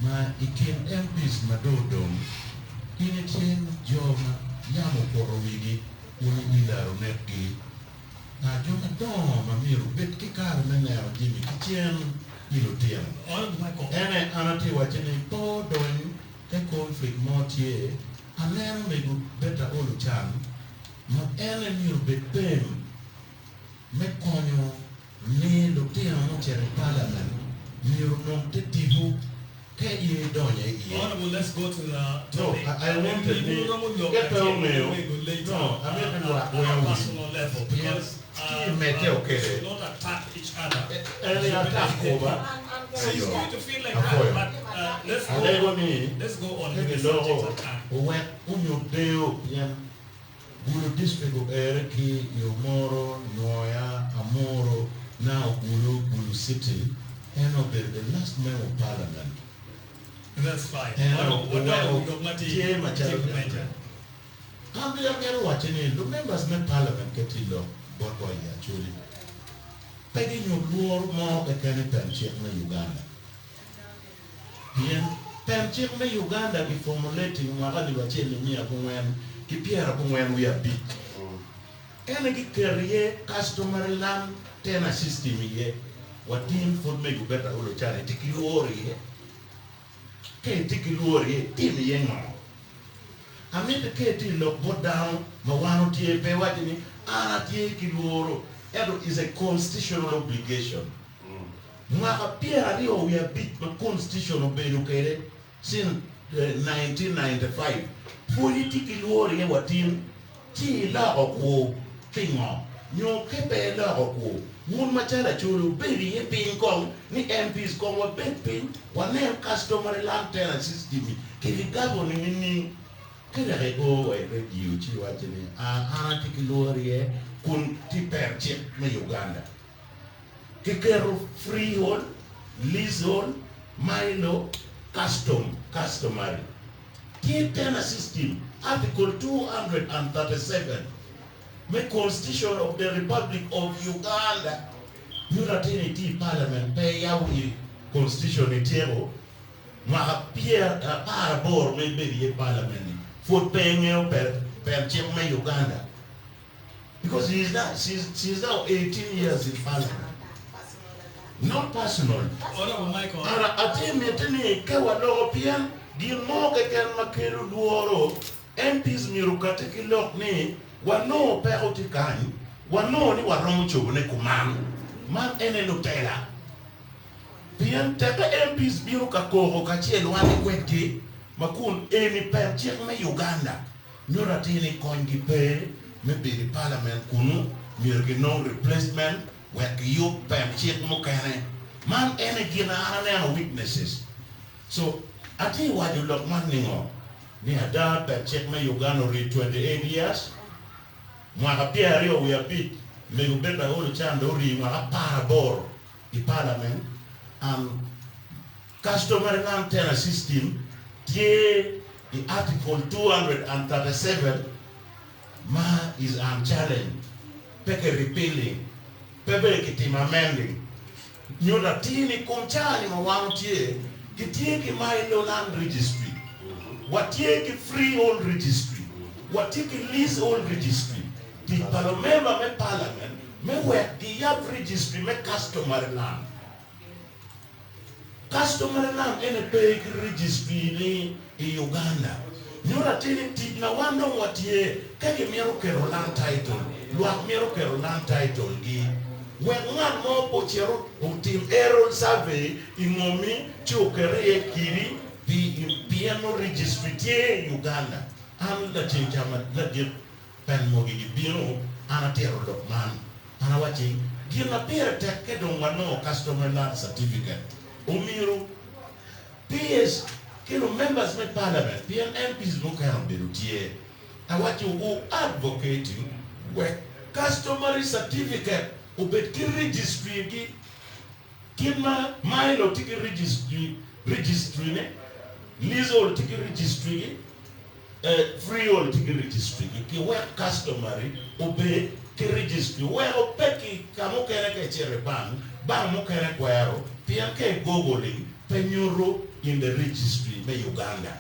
Speaker 1: ma i kin MPs ma dong odong in itye jo ma yamo okuto wigi kun i laro nekgi jo madongo ma myero obed ki kare me neno jami ki cen i lutino. Ene an atye wacci ni pe odony ka conflict mo tye aneno mego Betta Olo Can Ma en aye myero obed pem me konyo ni lutino mucito i parliament myero onong te tipo ka in idonyo iye.
Speaker 3: Honourable let's go to the
Speaker 1: No,
Speaker 3: topic.
Speaker 1: I wanted ni
Speaker 3: Wun wuromo lok
Speaker 1: ka pe
Speaker 3: acel
Speaker 1: ongeyo,
Speaker 3: wego later
Speaker 1: no, amito ni lwak
Speaker 3: at
Speaker 1: weng
Speaker 3: a
Speaker 1: owiny
Speaker 3: personal level
Speaker 1: pien
Speaker 3: because
Speaker 1: ki i medde
Speaker 3: we
Speaker 1: okede
Speaker 3: should not attack each other.
Speaker 1: en aye atak koba
Speaker 3: So it's
Speaker 1: ayo
Speaker 3: going to feel like that
Speaker 1: apwoyo.
Speaker 3: but let's go
Speaker 1: Alego
Speaker 3: on,
Speaker 1: ni
Speaker 3: let's go on
Speaker 1: ka
Speaker 3: with the subject
Speaker 1: giloko
Speaker 3: at hand.
Speaker 1: owek onyut deyo pien Gulu district oere ki i Omoro, Nwoya, Amuru, now Gulu, Gulu city, en obedo the last member of parliament.
Speaker 3: That's fine.
Speaker 1: En
Speaker 3: Wadok
Speaker 1: oweko
Speaker 3: lok ma tye
Speaker 1: tye macalo
Speaker 3: tye meja.
Speaker 1: An bene amito wacce ni lu members me parliament ka tye lok botwa i Acholi pe ginyut lworo mo keken i pen cik me Uganda. Pien pen cik me Uganda ki formulating mwaka alip acel imiya abongwen ki pyerabongwen wiye abic ene ki keto iye customary land tenure system iye wa tin pud mego Betta Olo Chan itye ki lworo iye ka itye ki lworo iye itim iye ngo? Amito ka itye ilok bot dano ma wan otye pe iwaci ni an atye ki lworo ento is a constitutional obligation. Mwaka pyeraryo wiye abic ma Constitution obedo kwede since 1995 pwod itye ki lworo iye wa tin, ci iloko kwo pingo? Nyo ke pe iloko kwo? Wun macalo Acholi wubed iye piny kong ni MPs kong wabed piny wanen customary land tenure system-mi kibigabo ni nining? Ka dok io wa i radio ci iwaco ni aa an atye ki lworo iye kun tye per cik me Uganda. Kiketo freehold, leasehold, mailo, custom, customary. Tye tenure system, Article 237 me Constitution of the Republic of Uganda nyuto atir ni itye i parliament pe iyabo i constitution ityeko mwaka pyer aparaboro ma ibedo iye i parliament ni pwod pe ingeyo pen cik me Uganda. Because he is now, she is, she is now 18 years in parliament. Not personal.
Speaker 3: Honorable Michael.
Speaker 1: Ara atye miti ni ka waloko pien gin mo keken ma kelo lworo, MPs myero okati ki lok ni wanongo peko tye kany, wanongo ni waromo cobone kuman. Man ene lutela. Pien teke MPs bino ka koko kacel wan ki kwedgi ma kun eni pen cik me Uganda. Nyuto atir ni konygi pe me bedo i palament kunu, myero ginong replacement wek giyub pen cik mukene. Man ene gin a an aneno weaknesses. So atye waco lok man ningo? Ni ada pen cik me Uganda ori 28 years, mwaka pyeraryo wiye abic, mego Betta Olo Chan dong ori mwaka aparaboro i palament and Customary land tenure system tye i Article 237 ma is unchallenged, pe ki repealing, pe bene ki timo amending. Nyo latin i kom caa ni ma wan otye, gitye ki Mailo Land Registry, watye ki Freehold Registry, watye ki Leasehold Registry. Tic pa lumemba me Parliament me wek giyab registry me Customary Land. Customary land ene pe ki registry ni i Uganda. Nyuto atir ni tic ma wan dong watye ka gimito keto land title, lwak mito keto land title gi wek ngat mo pe ocit otim aerial survey i ngomi ci oket iye kidi pi pien nongo registry tye i Uganda. An laceng ca ma ladit pen mogi gibino an atito lok man. An awacci, Gin ma pire tek ke dong wanongo Customary Land Certificate, omyero PS ki lu members me parliament pien MPs mukene obedo tye, awacci wu advocating wek Customary Certificate obed ki registry gi kit ma Milo tye ki registry registry ne, Leasehold tye ki registry gi. Freehold tye ki registry gi ki wek customary obed ki registry weko pe ki ka mukene ka icito i bank, bank mukene kwero pien ka i googling pe nyuto in the registry me Uganda.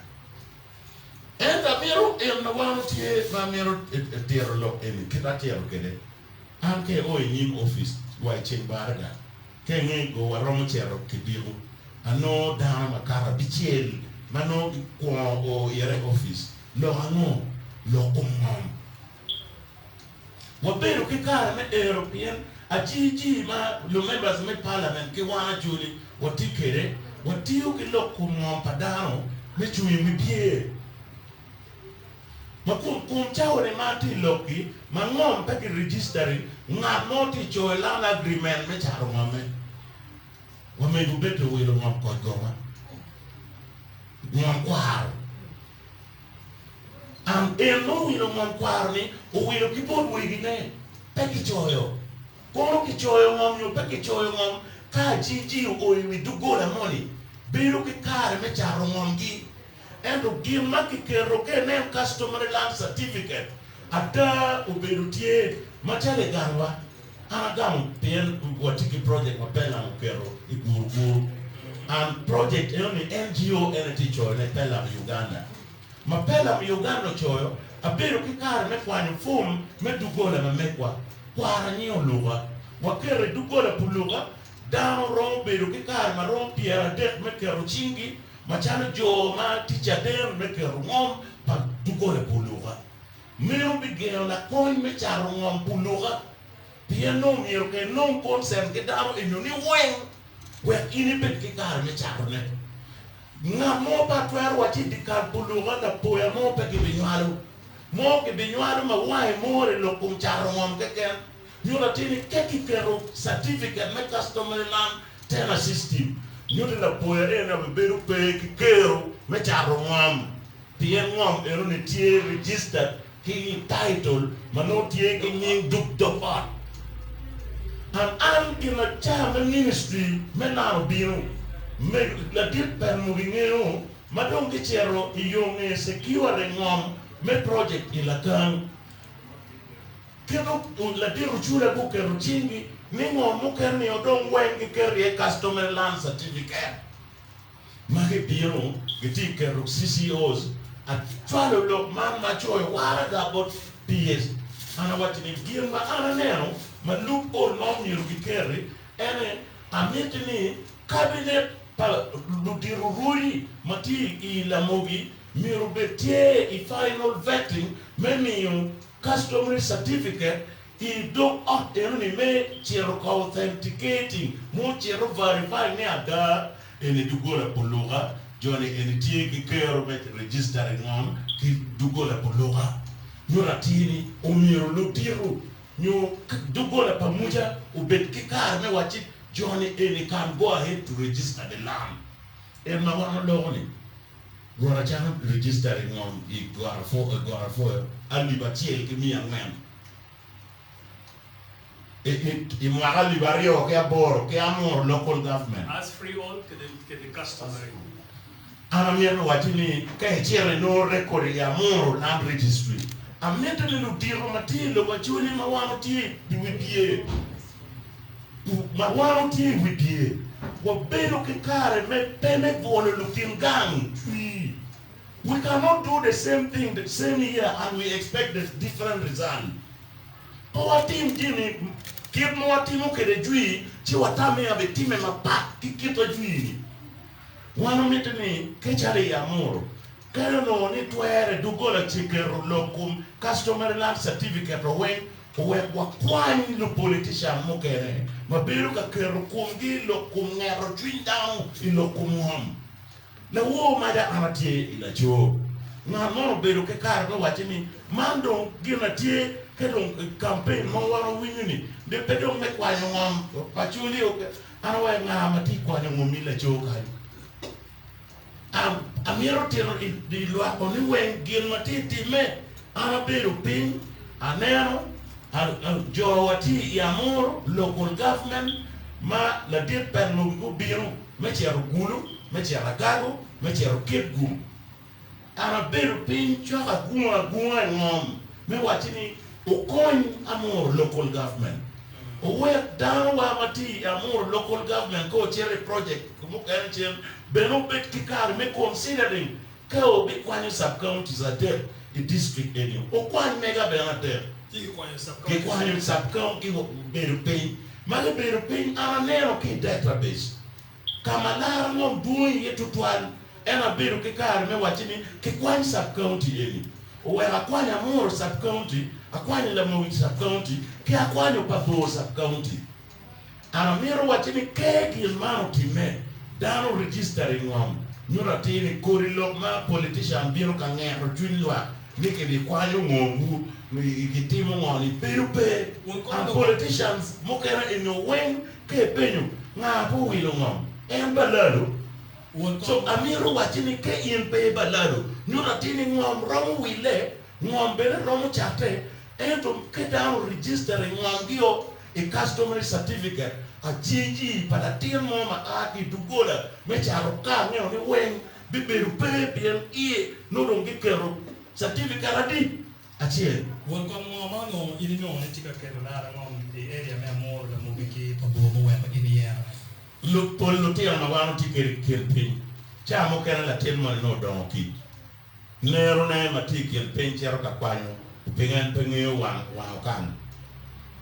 Speaker 1: Ento amito en ma wan otye ma amito tito lok eni kit atito kede an ka io inyim office wa i ceng baraga Ka inge go waromo cito kidiko, anongo dano makato abicel ma nongo gikwongo o ira i opic. Lok ango? Lok kom ngom. Wabedo ki kare me ero pien ajiji ma lumembers me parliament ki wan Acholi watye kwede, watiyo ki lok kom ngom pa dano me cungo i wibye. Ma kun kom cawa-ni ma atye i lok-ki, ma ngom pe ki registering, ngat mo tye coyo land agreement me cato ngomme. Wamego Betty owilo ngom koc goma, ngom kwaro. And en ma owilo ngom kwaro-ni, owilo ki bot wegine, pe kicoyo. Kono kicoyo ngom nyo pe kicoyo ngom, ka ajiji oo i wi doggola moni, bedo ki kare me cato ngomgi. Ento gin ma kiketo ka inen Customary Land Certificate ada obedo tye macalo i gangwa. An agamo pien watye ki project ma Pellam oketo i Guru Guru and project eno ni NGO ene tye coyo ne Pellam Uganda. Ma Pellam Uganda ocoyo, abedo ki kare me kwanyo form me dugola ma megwa. Kwara nyinge Oluka. Waketo i dugola puluka, dano romo bedo ki kare ma romo 30 me keto cinggi Macalo jo ma tye caden me keto ngom pa doggola pa oluka, meno bigengo lakony me cato ngom pa oluka, pien nongo myero ka inong consent ki dano enyo ni weng wek in ibed ki kare me catone. Ngat mo pe atwero wacci i dyekal pa oluka lapoya mo pe gibinywalo, mo kibinywalo ma wange mor i lok kom cato ngom keken. Nyuto atir ni ka kiketo certificate me customary land tenure system, nyuto ni lapoya eni abe bedo pe ki kero me cato ngom pien ngom eno ni tye registered ki title ma nongo tye ki nying dug dog ot. And an gin aca me ministry me land obino, mego ladit pen mogo ingeyo ma dong gicito i yo nge securing ngom me project i Lakang. Kit ladit ocula guketo cinggi ni ngo mukene ni odong weng giketo iye Customary Land Certificate ma gibino gitye keto CCOs. Acwalo lok man ma acoyo waraga bot PS an awaco ni gin ma an aneno ma loop hole ma omyero giketi ene amiti ni cabinet pa ludito rwodi ma tye i Lamogi myero obed tye i final vetting me miyo Customary Certificate i dog ot enoni me cito ka authenticating mo cito verifying ni ada eni dugola poluka joni eni tye ki kero me registering ngom ki dugola poluka nyuto atir ni omyero ludito nyo dugola pa muca obed ki kare me wacci joni eni can go ahead to register the land en ma wan waloko ni. Rwot acako registering ngom i got apwoyo alip acel ki miya angwen i mwaka alip 2008 ki Amuru Local Government.
Speaker 6: As freehold kede customary.
Speaker 1: An amito wacci ni ka icito inongo record i Amuru Land Registry, amito ni ludito ma tye i lobo Acholi ma wan watye i wi pye.
Speaker 7: Ma wan otye i wibye, wabedo ki kare me pe me bwolo lukin gang cwir. We cannot do the same thing the same year and we expect the different result. Pe watim jami kit ma watimo kwede jwi ci watam ni abitime mapat ki kit ajwi-ni. Wan omiti ni ke calo i Amuru, kadi onongo ni twere doggola ce keto lok kom customary land certificate weng owek wakwany lupolitician mukene ma bedo ka keto komgi i lok kom ngeto cwiny dano i lok kom ngom. Lawor maca an atye i laco. Ngat mono obedo ki kare me wacce ni, Man dong gin atye ka dong campaign ma wan wawinyo ni de pe dong me kwanyo ngom pa Acholi. An awaco nga ma tye kwanyo ngom i laco kany? Amito tito i lwak-ko ni weng gin ma tye timme. An abedo piny aneno jo wa tye i Amuru local government ma ladit Penmogi gubino me cito Gulu, me cito Agago, me cito Kitgum. An abedo piny cok agungo agunga i ngom me wacci ni okony Amuru local government owek dano wa ma tye i Amuru local government ka ocito i project mukene cen bene obed ki kare me considering ka obikwanyo sub counties adek i district eni okwany mega bene adek kikwanyo sub county bedo piny ma gibedo piny an aneno ki i database Ka ma lara ngom dwong iye tutwal, en abedo ki kare me wacce ni kikwany sub-county eni. Oweko akwanyo Amuru sub-county, akwanyo Lamogi sub-county, ki akwanyo Pabor sub-county. An amito wacce ni ke gin man otimme, dano registering ngom nyuto atir ni kodi lok ma politician bino ka ngeto cwiny lwak ni kibikwanyo ngomwu, gitimo ngo ni bedo pe. And politicians mukene eni weng Ka ipenyo, nga pe owilo ngom? En balalo. Co amito wacci ni ka in pe ibalalo, nyuto atir ni ngom romo wille, ngom bene romo catte, ento ka dano oregistering ngomgio i customary certificate, ajiji pa latin mo ma a ki i doggola me cato ka angeyo ni weng bibedo pe pien iye nongo dong giketo certificate adi? Acel.
Speaker 3: Won kom ngo ma onongo in inongo ni tye ka kelo lara ngom i area me Amuru, Lamogi ki Pabor muweko in iyero ne?
Speaker 7: Lub pol lutino ma wan watye kwede i kin piny. Ca mukene latin moni nongo odongo kic. Nerone ma tye i kin piny cito ka kwanyo piny en pe ngeyo wang okang.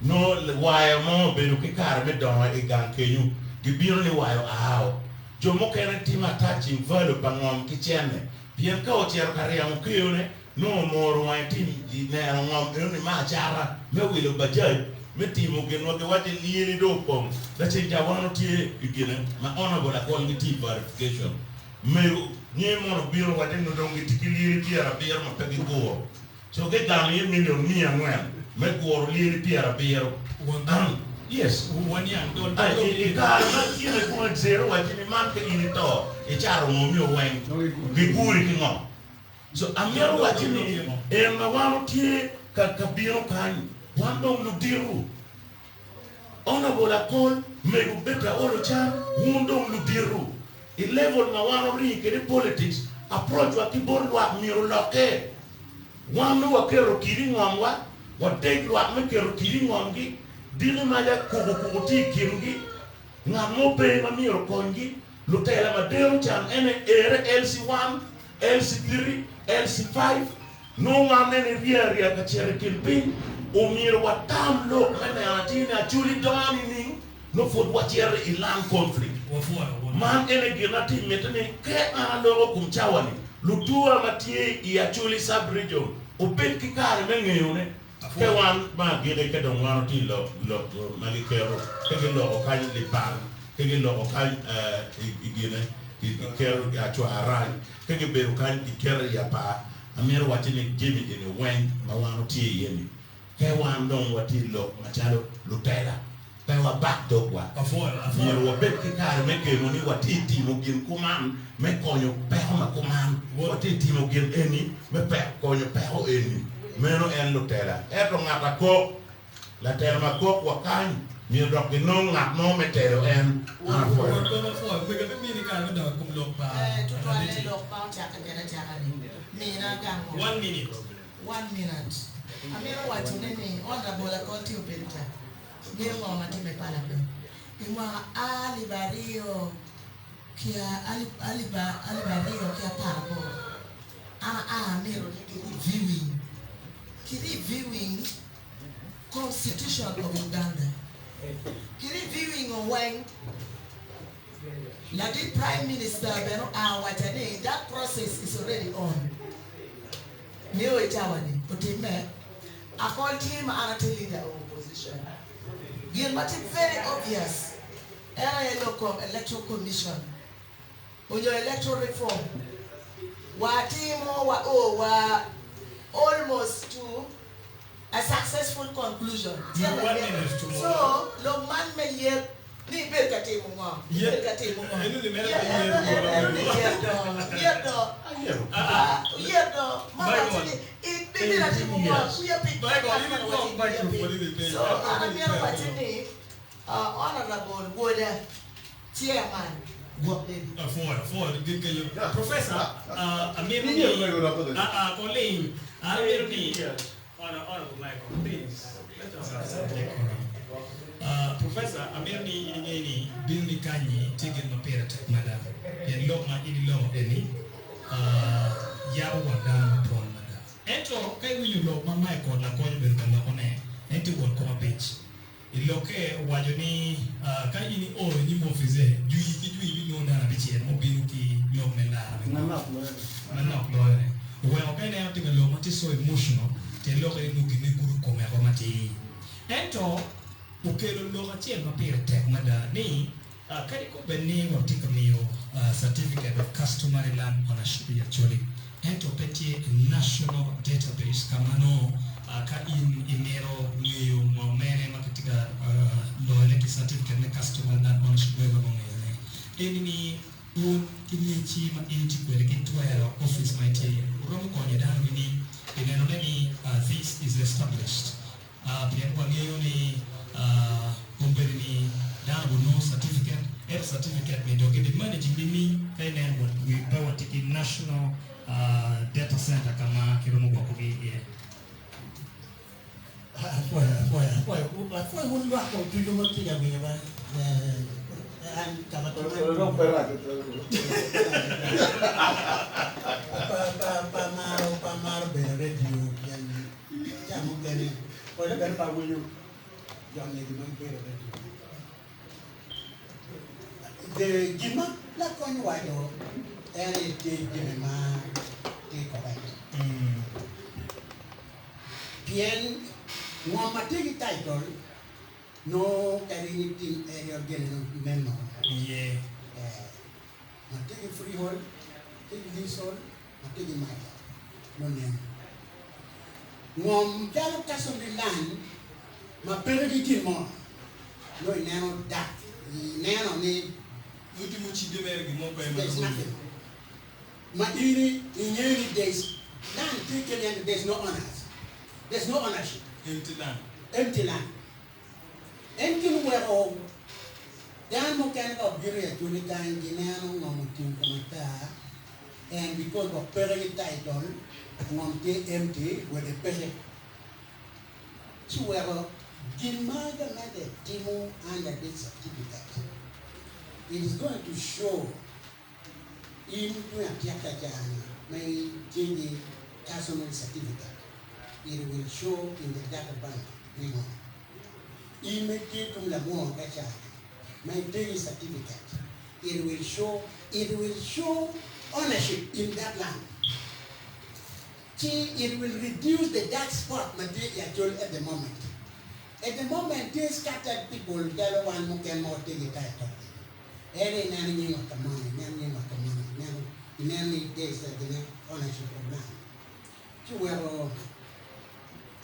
Speaker 7: Nongo wayo mo obedo ki kare me dongo i gang kenyu, gibino ni wayo ao. Jo mukene timo attaching value pa ngom ki cene pien ka ocito ka ryemo keyone Nongo omoro wange tye i neno ngom enoni me acata, me wilo bajaj, me timo gin ma giwaco ni lyeli dong opong. Laceng ca wan watye i gine ma Honourable Akol gitye i verification. Mego nge mono obino owaco ni dong gitye ki lyeli pyerabiro ma pe giguro. So gigamo iye million 400 me guro lyeli pyerabiro. An, yes. I kare ma kine kong Exero owaco ni man ka in ito icato ngomi weng giguri ki ngo? So amito wacci ni en ma wan otye ka ka bino kany, wan dong ludito. Honourable Akol, mego Betty Aol Ochan, wun dong ludito. I level ma wan oringo kwede politics, approach wa ki bot lwak myero olokke. Wan nongo waketo kidi i ngom wa, wadeg lwak me keto kidi i ngom gi, diki maca kuku kuku tye i kin gi, ngat mo pe ma myero okony gi. Lutela ma deno can ene ere LC one, LC three, LC five, nongo wan nene irye aryeya ka cito i kin piny, omyero watam lok me neno atir ni Acholi dongo nining nongo pud wacito i land conflict. Man ene gin atir mitte ni ke an aloko kom cawa ni lutuwa ma tye i Acholi sub region obed ki kare me ngeyo ne. Pe wan ma agiki ka dong wan otye i lok lok ma giketo pe giloko kany libal pe giloko kany i gine giketo acwar rac pe gibedo kany giketo i apar amito wacci ni jami eni weng ma wan otye iye ni pe wan dong watye i lok macalo lutela Pe wabak dogwa. Myero wabed ki kare me geno ni watye timo gin kuman me konyo peko ma kuman. Watye timo gin eni me konyo peko eni. Meno en lutela. Ento ngat akok, latela ma kok wa kany, myero dok ginong ngat mo me telo en. An apwoyo.
Speaker 4: Ngeyo ngo ma timme i parliament. I mwaka 2000 ki 2018, an aa amito ni ki reviewing, ki reviewing Constitution of Uganda. Ki reviewing o weng, ladit Prime Minister bene oa owaca ni that process is already on. Nio i cawa ni otimme, akol tye ma an atye leader of opposition. Gin ma tye very obvious en aye lok kom Electoral Commission onyo Electoral Reform. Wa timo wa o wa almost to a successful conclusion.
Speaker 3: You have one minute to
Speaker 4: So lok man me yet ni ibedo ka timo ngo? Ibedo ka timo ngo?
Speaker 3: Eno ni mere pe yet
Speaker 4: Eno ni yet do, yet do. Yet do. Ma waco ni ibedo ka timo ngo? Wiya pe So an amito waci ni Honourable Woda, Chairman, gwok baby.
Speaker 3: Apwoyo, apwoyo gin kenyo. Professor, amito ni, koling, amito ni, Honourable Michael, please, let us have some decorum. Professor, amito ni in inge ni bino ni kanyi tye gin ma pire tek mada, pien lok ma in iloko eni yabo wang dano mapol mada. Ento ka iwinyo lok ma Michael lakony obedo ka lokone, en tye won kom abic. I lokke owaco ni, Ka in io i nyim opice, jwi ki jwi ibinongo dano abicel ma obino ki lok me lara me ngom manok loyo-ne. Oweko ka ineno tye ka lok ma tye so emotional, tyen lokke ni nongo ginne gudo kome woko matir. Ento okelo lok acel ma pire tek mada ni, Kadi kobed ni watye ka miyo Certificate of Customary Land Ownership i Acholi, ento pe tye i National Database ka ma nongo ka in imito ngeyo ngo mene ma kitye ka loyone ki Certificate me Customary Land Ownership wek iromo ngeyone. Eni ni un ki ngecci ma in itye kwede ki twero office ma itye iye wuromo konyo dano nining pi nenone ni this is established? Pien wangeyo ni kombeddi ni dano gunongo certificate, ento certificate ni dong gibi managing nining ka ineno pe watye ki national data center ka ma kiromo gwokogi iye?
Speaker 5: Apwoyo, apwoyo, apwoyo, apwoyo wun lwak ducu ma tye ka winyowa. An kama pa amaro, pa amaro bedo radio pien Ca mukene pole bene pe awinyo jo megi ma gibedo radio. Gin ma lakony owaco en aye tye jami ma tye correct. Pien ngom ma tye ki title nongo kadi in itim area gin nen nono. Ma tye ki freehold, tye ki leasehold, ma tye ki maca nongo nen. Ngom calo customary land ma peke ki gin mo nongo ineno dak ineno ni
Speaker 3: Muti mucidde mere gin mo pe ma
Speaker 5: there's nothing ma in ingeyo ni there's land tye kene ento there's no owners there's no ownership
Speaker 3: Empty land.
Speaker 5: Empty land. En gin oweko dano mukene ka obino i Acholi kany gineno ngom oting kome ata and because wa peke ki title ngom tye empty wede peke ci weko gin ma gamente timo under this certificate it is going to show in me atyeka cani ma itye ki personal certificate it will show in the data bank ningo in ma itye tung labongo ka cani ma itye ki certificate it will show it will show ownership in that land ci it will reduce the dark spot ma tye i Acholi at the moment at the moment tye scattered people calo wan mukene ma watye ki title En ineno nying ot ka moni, ineno nying ot ka moni, ineno, ineno ni there is a gine ownership of land. Ci weko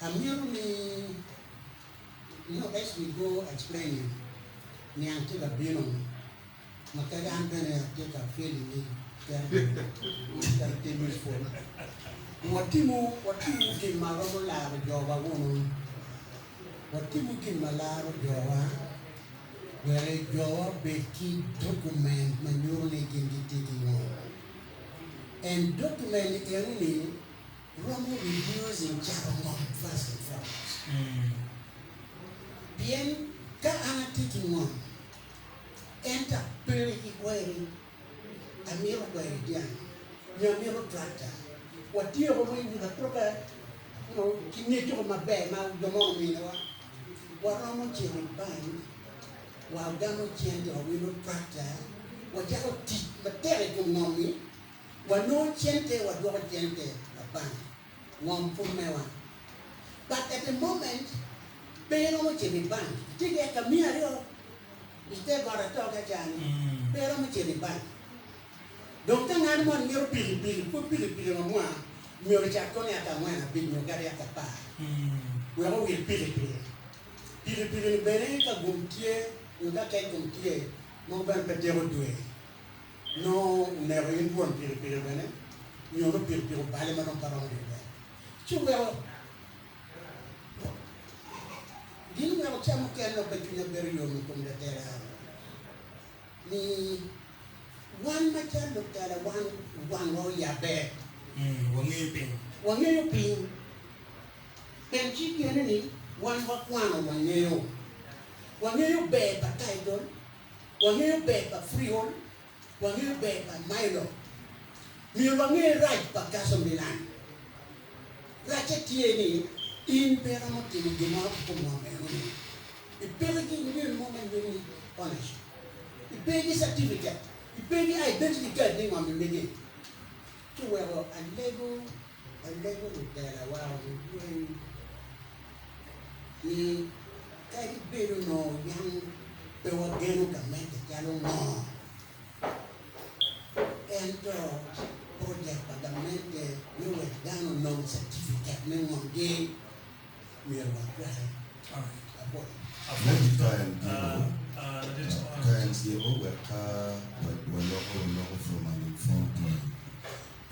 Speaker 5: amito ni, you know, as we go explaining, niang tye ka bino, ma kadi an bene atye ka feeling ni twero bedo kadi tye useful. Watimo, watimo gin ma romo laro jowa wunu, watimo gin ma laro jowa. Wek jowa obed ki dokument ma nyuto ni gin gitye ki ngo. And dokument eno-ni romo reducing caro ngom first and foremost. Pien ka an atye ki ngom, Ento apere ki kweri, amito kweri dyang nyo amito tractor. Watyeko weng with a proper you know, ki ngecco maber ma jo mo ominiwa. Waromo cito i bank, wagamo cente, wawilo tractor, wacako tic matek i kom ngom-mi, wanongo cente, wadwoko cente pa bank. Ngom pud mewa. But at the moment, pe iromo cito i bank. Itye ki eka miya aryo i te got ato ka cani, pe iromo cito i bank. Dong ka ngat moni mito pikipiki, pud pikipiki ma mwa myero ocat kono eka angwen abic nyo kadi eka apar wek owil pikipiki. Pikipiki-ni bene ka gum tye nyo ka kec gum tye, mogo bene pe teko dwe. Nongo oneko in twon pikipiki bene nyo nongo pikipiki obale ma dong pe romo yubbe. Ci oweko gin oweko ca mukene dong pe cwinya bedo yom i kom latela ni wan macalo lutela wan wangwa oyabbe.
Speaker 3: Wangeyo piny.
Speaker 5: Wangeyo piny. Pien cik gene ni wan wakwano wangeyo. Wangeyo ber pa title. Wangeyo ber pa freehold, wangeyo ber pa mailo. Myero wange rac pa customary land. Racce tye ni in pe iromo timo gin mo i kom ngom eno-ni. Ipe ki gin mo ma nyuto ni ownership. Ipe ki certificate, ipe ki identity card ni ngom-mi megi. Ci oweko alego, alego lutela wa weng ni kadi bed onongo yam pe wageno gamente calo ngo, ento project pa gamente me wek dano onong certificate me ngomgi myero wakwake. Apwoyo.
Speaker 8: Maybe ka en giko, ka en giko wek ka waloko waloko from an informed point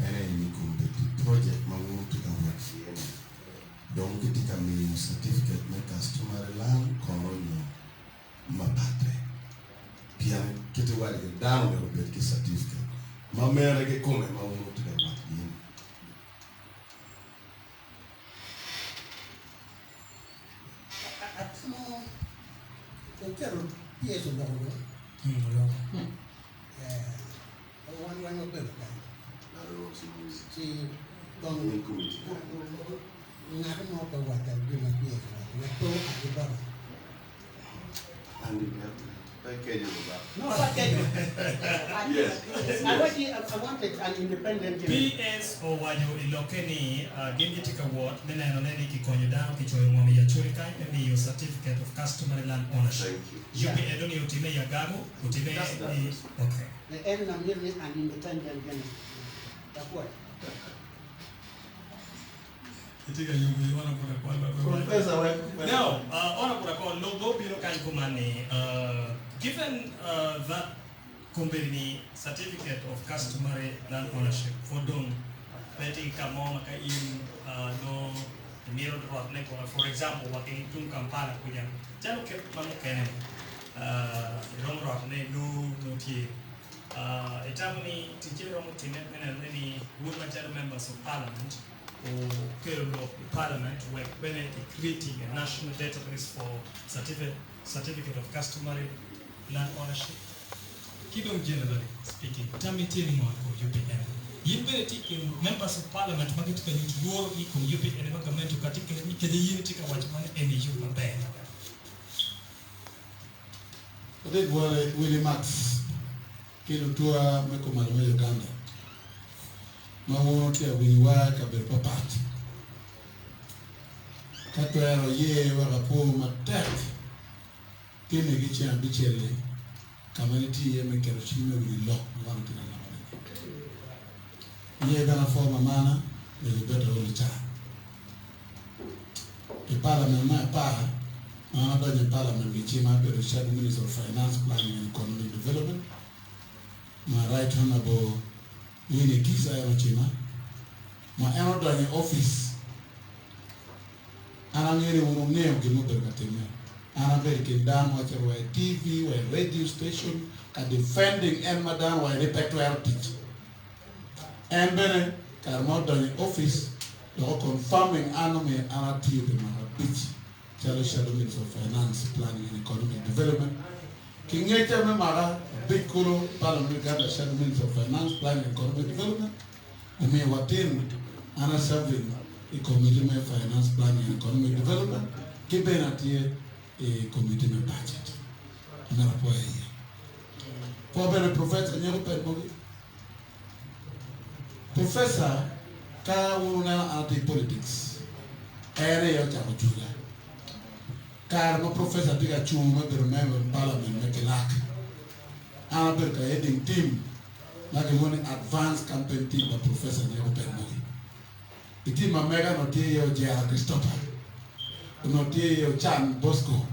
Speaker 8: en aye ni kombeddi project ma wun wutye ka wot iye ni dong kitye ka miyo certificate me customary land kono nyo mapatte pien kit iwaco kwede dano myero obed ki certificate ma mere kikome ma wun wutye ka wot iye ni.
Speaker 5: Atamo oketo PS oloko do. Wan weng wabedo kany. Ci dong ngat mo pe owacca gin ma PS owaco wek pe oa ki bota. No, pe akeco. Yes. I wanted an independent.
Speaker 3: PS owaco i lokke ni gin gitye ka wot me nenone ni kikonyo dano kicoyo ngom i Acholi kany me miyo Certificate of Customary Land Ownership. Yub pi eno ni otime i Agago, otime i. Okay.
Speaker 5: En amito ni an independent gene. Apwoyo.
Speaker 3: Itye ka yubo i Honourable Akwal ma pe waco.
Speaker 7: Professor wek wek.
Speaker 3: Now, Honourable Akwal, lok dong obino kany kuman ni, given that kombeddi ni certificate of customary land ownership pwod dong pe tye ka mo ma ka in nongo imito rot ne kome, for example wa ki tung Kampala kuca calo kit ma mukene iromo roto ne nongo nongo tye. Itamo ni ticce romo time me neno ne ni wun macalo members of parliament okelo lok i parliament wek bene ki creating a national database for certificate of customary land ownership ki dong generally speaking tammi tye ni ngo i kom UPN? Yin bene itye i kin members of parliament ma gitye ka nyuto lworo gi i kom UPN ma gamente okati kwede ni kede yin itye ka waco ma ni eni yub maber mada.
Speaker 1: Ladit Willie Max ki lutua me kumalo me Uganda ma wun wutye ka winyowa i kabedo papat. Ka twero aye wek apwo matek timme ki ceng abicel-li ka ma gitye iye me keto cwiny me winyo lok ma wan watye ka lokone-ni. Aye bene apwo mamana Elizabeth Aol Icaa. I Parliament me apar ma an adonyo i Parliament gicima abedo Shadow Minister of Finance, Planning and Economic Development ma Right Honourable Winnie Kiza en ocima ma en odonyo i opic an angeyo ni wun wungeyo gin ma obedo ka timme. An abedo i kin dano ma wacito wa i TV wa i radio station ka defending en ma dano waco ni pe twero tic. En bene kare ma odonyo i opic dok o confirming an omiyo an atiyo pi mwaka abic calo Shadow Minister of Finance, Planning and Economic Development. Ki ngecca me mwaka abic kulu, Parliament me Uganda Shadow Minister of Finance, Planning and Economic Development omiyo watin an a serving i Committee me Finance, Planning and Economic Development ki bene atye i Committee me Budget. Amito apwoyo iye. Pwo bene Professor Nyeko Ped Mogi. Professor ka wun wuneno an atye i politics, en aye ocako jula. Kare ma Professor tye ka cung me bedo member me parliament me Kilak, an abedo ka heading team ma kilwongo ni Advance Campaign Team pa Professor Nyeko Penmogi. I team ma mega onongo tye iye Ojera Christopher, onongo tye iye Ocan Bosco,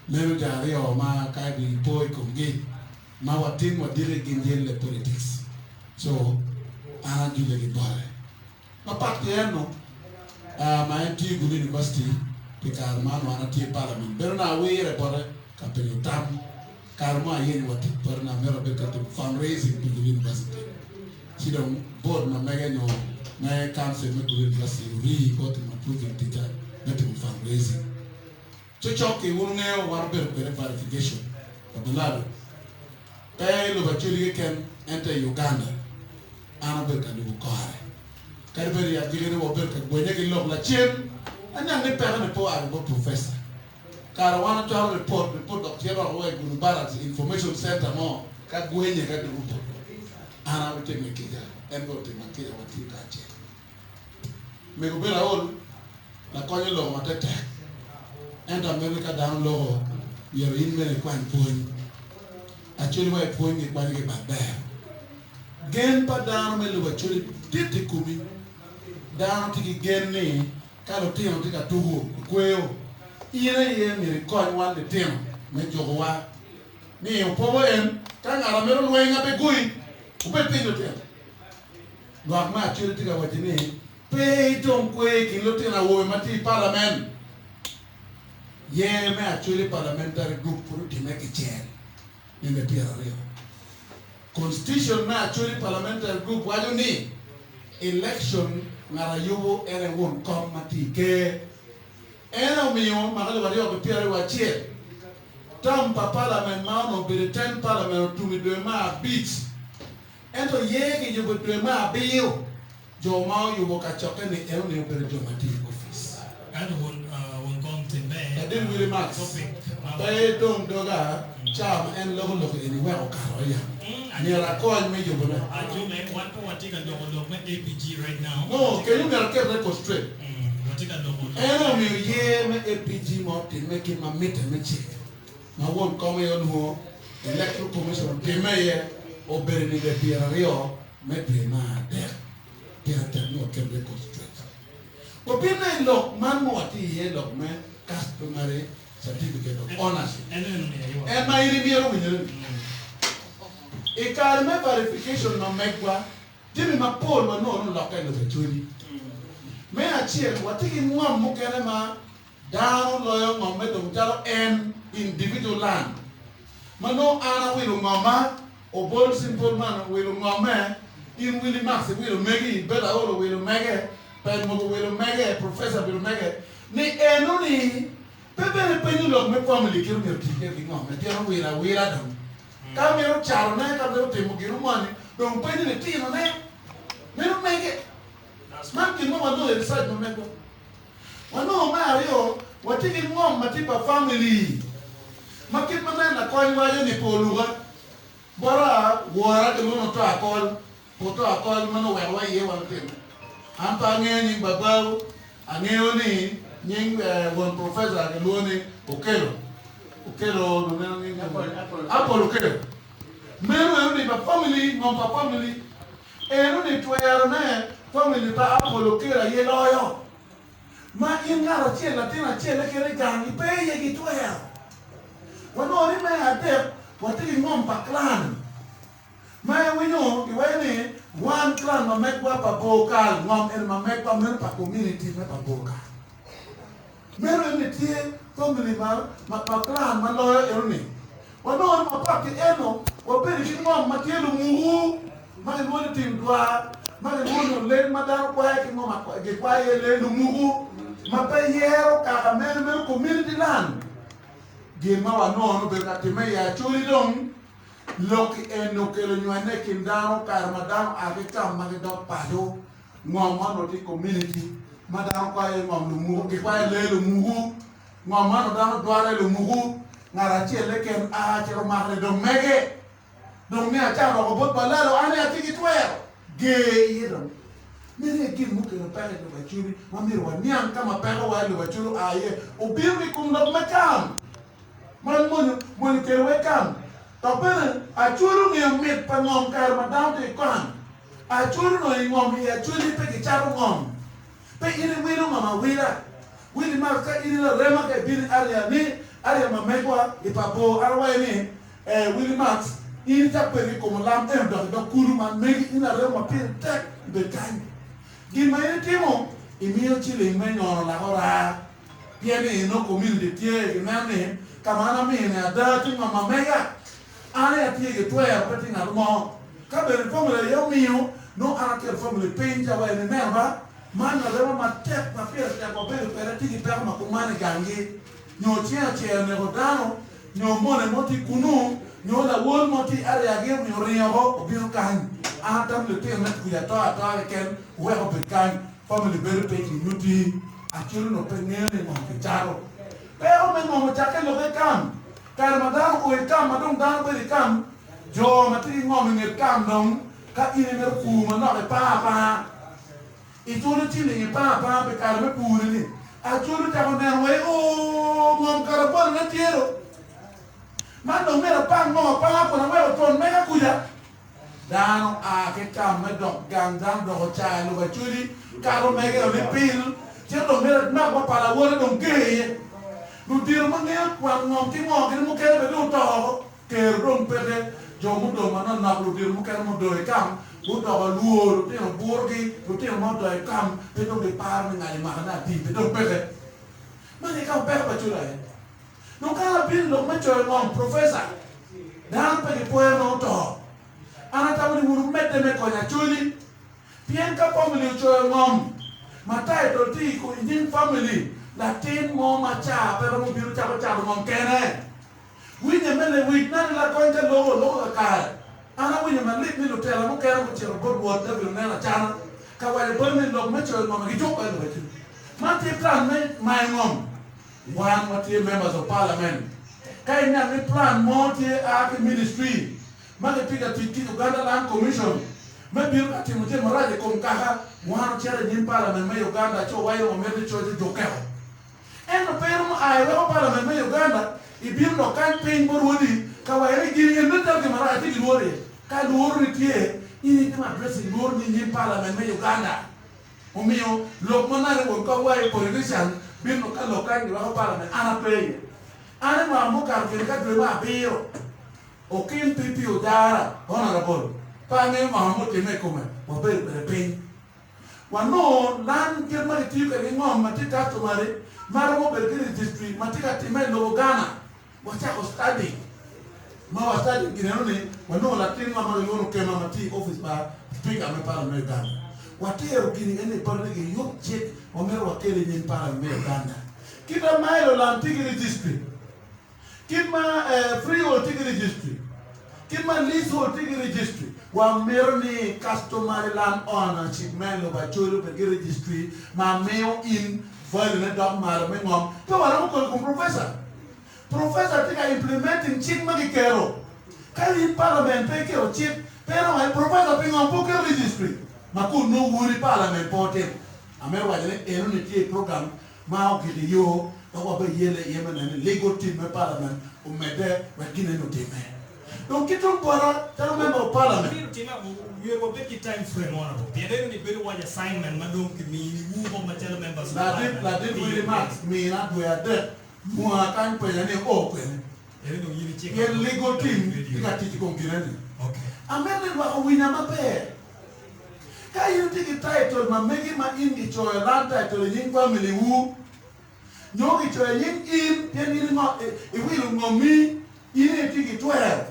Speaker 1: meno jo aryo ma ka ipo i komgi ma watin wadiki gin yelle politics. So an ajule ki bote. Mapat ki eno, ma en tiyo i Gulu University pi kare man wan atye i Parliament, bedo na awire bote ka penyo tam. Kare mo ayenyo wa tic bote na amito abed ka timo fundraising pi Gulu University. Ci dong board ma mege nyo me council me Gulu University orii pe otimo approving ticca me timo fundraising. Cocok-ki wun wungeyo wan obedo kwede verification pa Balado pe i lobo Acholi keken ento i Uganda. An abedo ka lubo kore. Kadi bed i agikine wabedo ka gwenye ki lok lacen, aniang ni peko-ni pe oa ki bot professor. Kare wan ocwalo ripot, ripot dok cito woko wa i Gulu Barracks Information Center mo ka gwenye ka dwogo botwa. An abitimme kica, en bene otimma kica watiyo kacel. Mego bedo aol, lakonyo loko matek tek. Ento amito ni ka dano loko, myero in bene ikwany pwony. Acholi wa i pwony gikwanyo ki i bat ber. Gen pa dano me lubo acholi dit i komi. Dano tye ki gen ni ka lutino tye ka tuku i kweyo, in aye myero ikony wan litino me jukowa ni opobo en ka ngat a mito lweny ape gui, wubed piny lutino. Lwak me Acholi tye ka waco ni pe itong kwer i kin lutino awobe ma tye i palament. Yer me Acholi Parliamentary Group pud otimme kicel nino 20. Constitution me Acholi Parliamentary Group waco ni election ngat ayubo en aye won kom ma tye i ker. En aye omiyo mwaka alip aryo ki 21 term pa palament ma onongo obedo i ten palament otum i dwe me abic. Ento ye kiyubo i dwe me abiro, jo ma oyubo kacokke-ni enoni obedo jo ma tiyo i opic.
Speaker 3: Ento won won kom timme
Speaker 1: Ladit Willie Max,
Speaker 3: topic ma
Speaker 1: pe idong doga cawa ma en loko lok eni wek okato ya. Myero akony me yubone.
Speaker 3: Ajume, wan pe watye ka loko lok me APG right now.
Speaker 1: No, kenyo myero aket record straight.
Speaker 3: Watye ka loko lok
Speaker 1: En
Speaker 3: me.
Speaker 1: omiyo yer me APG ma otimme kit ma mitte me cik. Ma won kom aye olwongo Electoral Commission otimme iye obedo nino 20 me dwe me adek. Pire tek ni waket record straight. Wabinne i lok man ma watye iye lok me customary certificate of ownership. En ma in imito winyone ni. I kare me verification ma megwa, jami mapol wanongo ni olokke i lobo Acholi. Me acel, watye ki ngom mukene ma Dano loyo ngomme dong calo en individual land ma nongo an awilo ngomma, Obol simple man owilo ngomme, in Willy Max iwilo megi, Bella Aol owilo mege, Pen Mogo owilo mege, Professor owilo mege, ni eno ni pe bene penyo lok me family kit omyero tii kwede ki ngomme pien owilo awila dong ka mito calo ne ka mito timo gino moni dong penyo litino ne meno mege man gin ma wanongo i research ma megwa. Wanongo me aryo, watye ki ngom ma tye pa famili ma kit ma nen lakony waco ni pe oluka bota wora kilwongo ni oto akol, oto akol ma nongo oweko wa iye wan otime. An pe angeyo nying babawu, angeyo ni nying won professor kilwongo ni Okello, Okello nongo nying Apple Okello. Meno eno ni pa famili, ngom pa famili. Eno ni twero ne family pa Apple Okello aye loyo ma in ngat acel latin acel keken i gang i pe iye ki twero. Wanongo ni me adek watye ki ngom pa clan ma iwinyo giwaco ni wan clan ma megwa pa bor kal ngom eni ma megwa meno pa community me pa bor kal. Meno eni tye family ma pa clan ma loyo eno ni. Wanongo ni mapat ki eno, wabedo ki ngom ma tye lumuku ma kilwongo ni tim dwar, ma kilwongo ni oleng ma dano kwayo ki ngom gikwayo iye lee lumuku ma pe yero kaka meno, meno community land. Gin ma wanongo ni obedo ka timme i Acholi dong, lok eni okelo nywene i kin dano kare ma dano a ki kam ma gidok paco, ngom ma onongo tye i kominiti ma dano kwayo iye ngom lumuku, gikwayo lee lumuku, ngom ma onongo dano dwaro iye lumuku, ngat acel keken a cito mako ni dong mege. Dong ni acat woko bot balalo, an aye atye ki twero. Ger iye dong. Meno aye gin mukelo peko i lobo Acholi ma myero waniang ka ma pekowa i lobo Acholi oa iye. Obino ki i kom lok me kam ma mony mony okelowa i kam. Dok bene Acholi ongeyo mit pa ngom kare ma dano tye i kam. Acholi onongo i ngom i Acholi pe kicato ngom. Pe in iwilo ngom awila. Willie Marks ka in i larema ka ibino i area ni area ma megwa i pa bor an awaco ni Ee, Willie Marks, in icak bedo ki kom olam ento dok idok kulu man megi in larema ma pire tek ibed kany. Gin ma in itimo, imiyo ciling me nyono lak ora pien ni nongo community tye gineno ni ka ma an amine ada tye ngom ma mega. An aye atye ki twero pe tye ngat mo. Ka bene family aye omiyo, nongo an aketo family piny ci awaco ni neno ba, man larema matek ma pire tek wabedo kwede atye ki peko ma kuman i gangi nyo ceng ocer oneko dano nyo mone mo tye kunu, nyo lawol mo tye i area gi omiyo oringo oko obino kany. An atamo litino me kuca ato atoa keken wuwek obed kany. Family bedo piny ginyuti acel onongo pe ngeyo ni ngom kicato. Peko me ngom ocakke lok i kam. Kare ma dano oo i kam ma dong dano bedo i kam, jo ma tye ki ngom i nget kam dong ka in imito pur manok ipanga apanga. Iculo ciling ipanga apanga pi kare me pur-ri ni. Acholi ocako neno wai oo ngom kara bolo ne tye do. Man dong myero apang ngom apanga kun aweko twon mega kuca. Dano a ki kam me dok gang dano dok ocaya lobo Acholi kato mege o ni pil cito dong myero amak wa pala awote dong ger iye. Ludito ma ngeyo wang ngom ki ngo gini mukene bene dong oto oko. Ker dong peke, jo mudong manoknok, ludito mukene mudong i kam gudoko lwor, lutino burgi, lutino ma odong i kam pe dong giparo ni ngac omako ne ati pe dong peke. Man aye ka ma peko pa Cula aye. Dong ka abino i lok me coyo ngom, Professor, dano pe gipwoyo nongo to. An atamo ni wun wumedde me konyo Acholi, pien ka family ocoyo ngom ma title tye i nying family, latin mo ma caa pe romo bino cako cato ngom kene. Winye me lewic nani lakony ka loko oloko kakare. An awinyo malit ni lutela mukene gucito bot Rwot David oneno acana ka waco bote ni lok me coyo ngom gijuko en lubacci. Man tye plan me mayo ngom. Wan watye members of parliament. Ka iniang ni plan mo tye a ki ministry ma gitye ka tic ki Uganda Land Commission me bino ka timo jami marac i kom kaka, wan ocito i nyim parliament me Uganda ci owaco ni wamito ni coc ojukeo. Ento pe iromo a iweko parliament me Uganda ibino dok kany piny bot wodi ka waco ni gin eni nen calo gin marac atye ki lworo iye. Ka lworo ni tye, in itimo addressing lworo ni inyim parliament me Uganda. Omiyo lok ma nani won ka wayo politician bino ka lok kany giweko parliament an ape iye. An i mwaka mukato kede ka dwe me abiro Okin PP Ojara, Honourable, pe angeyo ngo ma mutimme i kome, wabedo kwede piny. Wanongo lan kit ma kitiyo kwede ki ngom ma tye customary ma romo bedo ki registry ma tye ka timme i lobo Ghana. Wacako study ma wa study gin eno ni wanongo latin wa ma kilwongo ni Okema ma tye i office pa speaker me parliament me Uganda. Watero gini eni bote ni giyub cik ma myero wakel i nyim parliament me Uganda. Kit ma Mailo land tye ki registry. Kit ma freehold tye ki registry, kit ma leasehold tye ki registry, wamito ni customary land ownership me lobo Acholi obed ki registry ma miyo in value ne dok malo me ngom. Pe waromo kolo i kom professor. Professor tye ka implementing cik ma kiketo. Ka in parliament pe iketo cik, pe iromo waco professor pingo pe wuketo registry ma kun nongo wun i parliament pe wutimo. Amito waco ni enoni tye i program Ma ogik i yo dok wabeyelle iye me neno ni legal team me parliament omedde wek gin eni otimme. Dong ki tung bota calo member of parliament,
Speaker 3: Myero otimme ago? Myero wabed ki time frame honourable pien eno ni bedo waco assignment ma dong kimini wu mo macalo members of
Speaker 1: ladit
Speaker 3: parliament
Speaker 1: ladit
Speaker 3: pi
Speaker 1: Willie
Speaker 3: yub
Speaker 1: Marks
Speaker 3: eni.
Speaker 1: mina dwe adek mua kany penya ni o kwene
Speaker 3: Eno dong in icika
Speaker 1: pien
Speaker 3: bot
Speaker 1: legal
Speaker 3: Daudi
Speaker 1: team
Speaker 3: Radio.
Speaker 1: tye ka tic i kom gin eni.
Speaker 3: Okay.
Speaker 1: Amito ni lwak owinya maber. Ka in itye ki title ma megi ma in gicoyo land title i nying family wu nyo gicoyo i nying in pien in iwilo ngomi in aye itye ki twero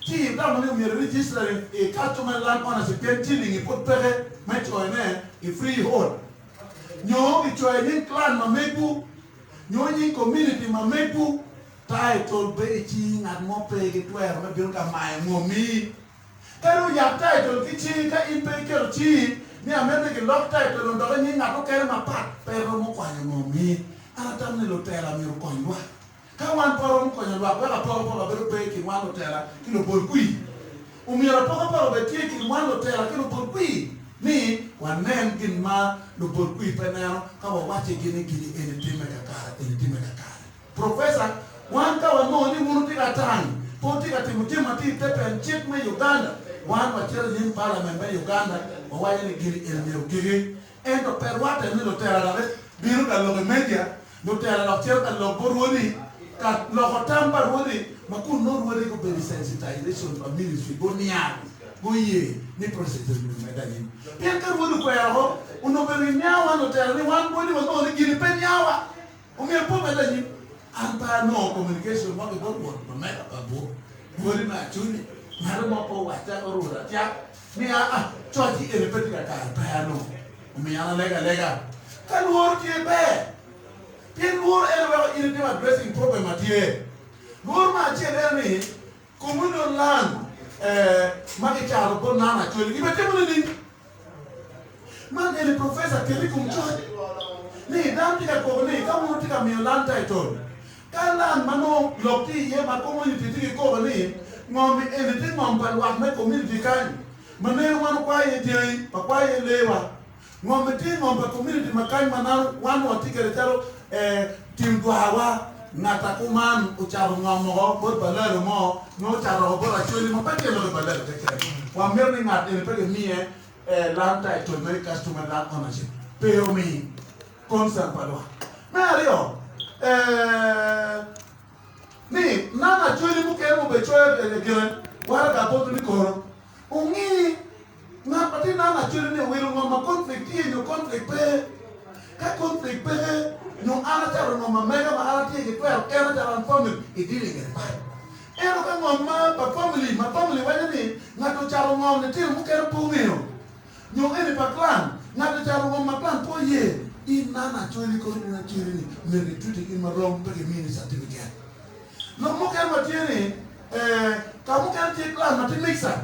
Speaker 1: ci itamo ni myero i register i customary land ownership pien cilingi pud peke me coyo ne i freehold nyo gicoyo i nying clan ma megwu nyo nying community ma megwu. Title bedo i cingi ngat mo pe ki twero me bino ka mayo ngomi. Kadi oyak title ki cingi ka in pe iketo cingi ni amito ni gilok title odok i nying ngat mukene mapat pe romo kwanyo ngomi. An atamo ni lutela myero okony lwak. Ka wan pe waromo konyo lwak wek apokapoka bedo pe i kin wan lutela ki lubol kwir, omyero apokapoka obed tye i kin wan lutela ki lubol kwir ni wanen gin ma lubol kwir pe neno ka wawacci-gi ni gini eni timme kakare, eni timme kakare. Professor, wan ka wanongo ni wun wutye ka tang, pe wutye ka timo jami ma tye i te pen cik me Uganda, wan wacito i nyim parliament me Uganda wawaco ni gini eni myero ogiki. Ento pe rwatte ni lutela dok bino ka lok i media, lutela dok cito ka lok bot rwodi, ka loko tam pa rwodi ma kun nongo rwodi gubedo i sensitization pa ministry guniang, guye ni process eni myero omedde anyim. Pien ka rwodi okwero oko, onongo bedo giniango wan lutela ni wan rwodi wanongo ni gini pe niangowa. Omyero pe omedde anyim. An pe anongo communication mo ki bot wot ma mega pa bur rwodi me Acholi, ngato mo pe owacca orura cak ni aa coc ci eni pe tye kakare pe anongo. Omiyo an alego alega ka lworo tye ber pien lworo en weko in itimo addressing problem ma tye. Lworo me acel en ni communal land ma kicato bot nano Acholi gibitimo nining? Man eni professor ket i kom coc ni dano tye ka koko ni ka wun wutye ka miyo land title ka land ma nongo lok tye iye ma community tye ki koko ni ngom eni tye ngom pa lwak me community kany ma neno wan wakwayo iye dyangi wakwayo iye lee wa ngom tye ngom pa community ma kany ma nano wan watye kwede calo tim dwarwa ngat a kuman ocato ngom oko bot balalo mo nyo ocato oko bot Acholi ma pe tye lok i balalo keken. Wamito ni ngat eni pe kimiye land title me customary land ownership pe omi concern pa lwak. Me aryo, ni nang Acholi mukene mubed coyo gine waraga botwu ni kono Wungi ngat ma tye nano acel ni owilo ngom ma conflict tye nyo conflict pe. Ka conflict peke nyo an acato ngom ma mega ma an atye ki twero kena calo an family i dealing kede pat. Ento ka ngom ma pa family ma family waco ni ngat ocato ngom litino mukene pe ongeyo nyo eni pa clan ngat ocato ngom ma clan pe oye in nano acoli kono in acoli ni myero ki treat in marom pe kimini certificate. Lok mukene ma tye ni ka mukene tye clan ma tye mixer.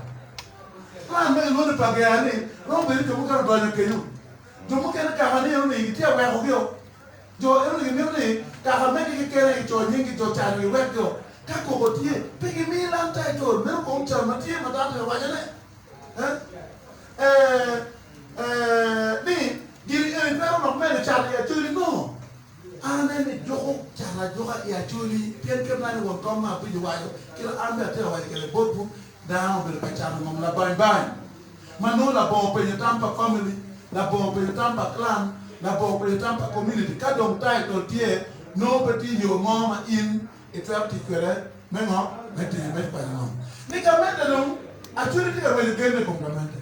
Speaker 1: Clan ma kilwongo ni Pagea ni romo bedo ni jo mukene odonyo kenyo. Jo mukene kaka ni eno ni gitye ka weko gio. Jo eno ni gimito ni kaka megi kekene gico nying gi jo calo giwek gio. Ka koko tye pe gimiyi land title meno kong can ma tye ma dano tye ka waco ne. Ni gin eni twero dok medo cat i Acholi no. An aneno ni juko cat ajuka i Acholi pien kit ma ni won kom me abic owaco kit an bene atye ka waco kwede botwu dano obedo ka cato ngom labany bany ma nongo labongo penyo tam pa family, labongo penyo tam pa clan, labongo penyo tam pa community ka dong title tye nongo pe tye yo mo ma in itwero tic kwede me ngo me timo me kwanyo ngom ni gamente dong Acholi tye ka rwenyo gen i kom gamente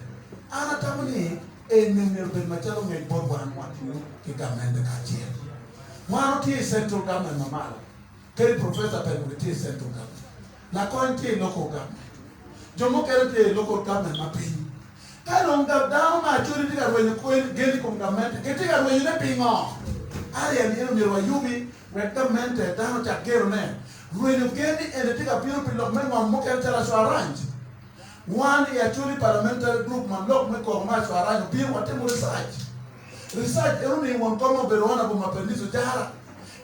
Speaker 1: an atamo ni Eni myero obed macalo ngec bot wan watiyo ki gamente kacel. Wan watye i central government ma malo, kadi professor Pengo gitye i central government, lakony tye i local government, jo mukene tye i local government ma piny. Ka dong dano ma Acholi tye ka rwenyo gen i kom gamente, gitye ka rwenyone pingo? Area ni eno myero wayubi wek gamente dano ocak gerone. Rwenyo gen ni eni tye ka bino pi lok me ngom mukene calo assurance. Wan i Acholi Parliamentary Group ma lok me koko me Acwarany obino watimo research. Research eno ni won kom obedo Honourable Mapendiso Ojara.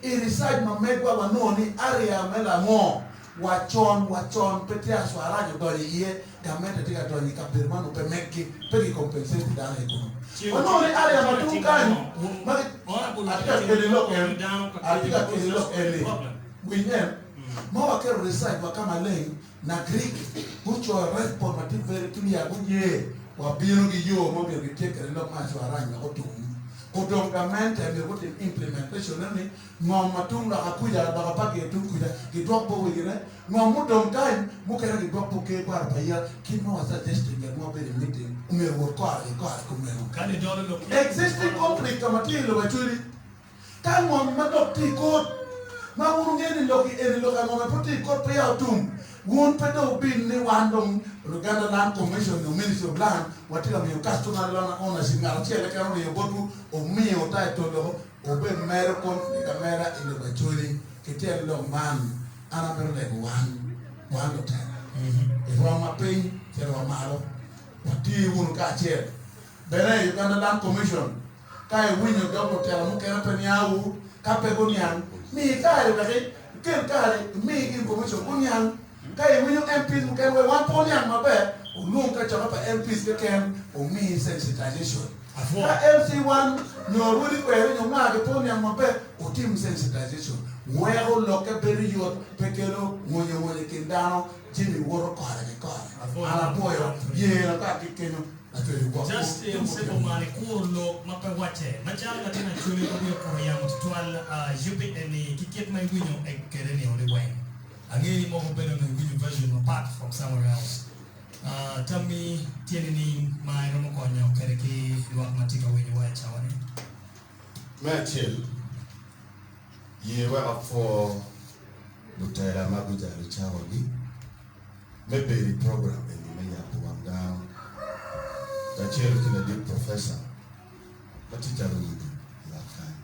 Speaker 1: I research ma megwa wanongo ni area me Lango wa con wa con pe tye Acwarany odonyo iye, gamente tye ka donyo i kabedo ma onongo pe meggi, pe ki compensate dano i kunu. Wanongo ni area ma tung kany ma ki atye ka keli lok en, atye ka keli lok eni, winy en, ma waketo research wa ka maleng Nagrik gucoyo repot ma tye very clear guye wabino gi yo ma myero gityek kwede lok me acwarany wek otum. Odong gamente myero gutim implementation ne ni ngom ma tung loka kuca loka pa ger tung kuca gidwok bot wegine, ngom mudong kany mukene gidwok bot ker kwaro pa yat kit ma wa suggesting kwede ma wabedo i meeting omyero owot kore ki kore kumeno. Existing conflict ka ma tye i lobo Acholi. Ka ngom ma dok tye i kot, ma wun wungeyo ni lok eni lok angome pud tye i kot peya otum, wun pe dong wubin ni wan dong Uganda Land Commission nyo Ministry of Land watye ka miyo customary land ownership ngat acel keken oriyo botwu omiyo title loko wube medo conflict ameda i lobo Acholi ki tyen lok man. An amito lego wan, wan lutela, i rwom ma piny cito wa malo, wati wunu kacel. Bene i Uganda Land Commission, ka iwinyo dog lutela mukene pe niangu, ka pe guniang, mi kare wek ikel kare imi information guniang. Ka iwinyo MPs mukene wek wan pe oniang maber, olwong kacokke pa MPs keken omi sensitization. Ka LC1 nyo rwodi kweri nyo nga gi pe oniang maber, otim sensitization weko lokke bedo yot pe kelo ngonyo ngonyo i kin dano jami woto kore ki kore. An apwoyo yena ka atye kenyo lacwec ogwok wu
Speaker 3: Justin Sibomana ikuro lok ma pe wacce. Macalo latin Acholi ma wiye okuro yamo tutwal, yubbi eni ki kit ma iwinyo kwede ni odi weng. Angeyo ni mogo bene onongo iwinyo version mapat from somewhere else. Tammi tye nining ma iromo konyo kwede ki lwak ma tye ka winyowa i cawa-ni?
Speaker 8: Me acel, ye wek apwo lutela ma gujalo cawagi me bedo i program eni me yabo wang dano kacel ki ladit professor ma tye calo wigi i ot kany.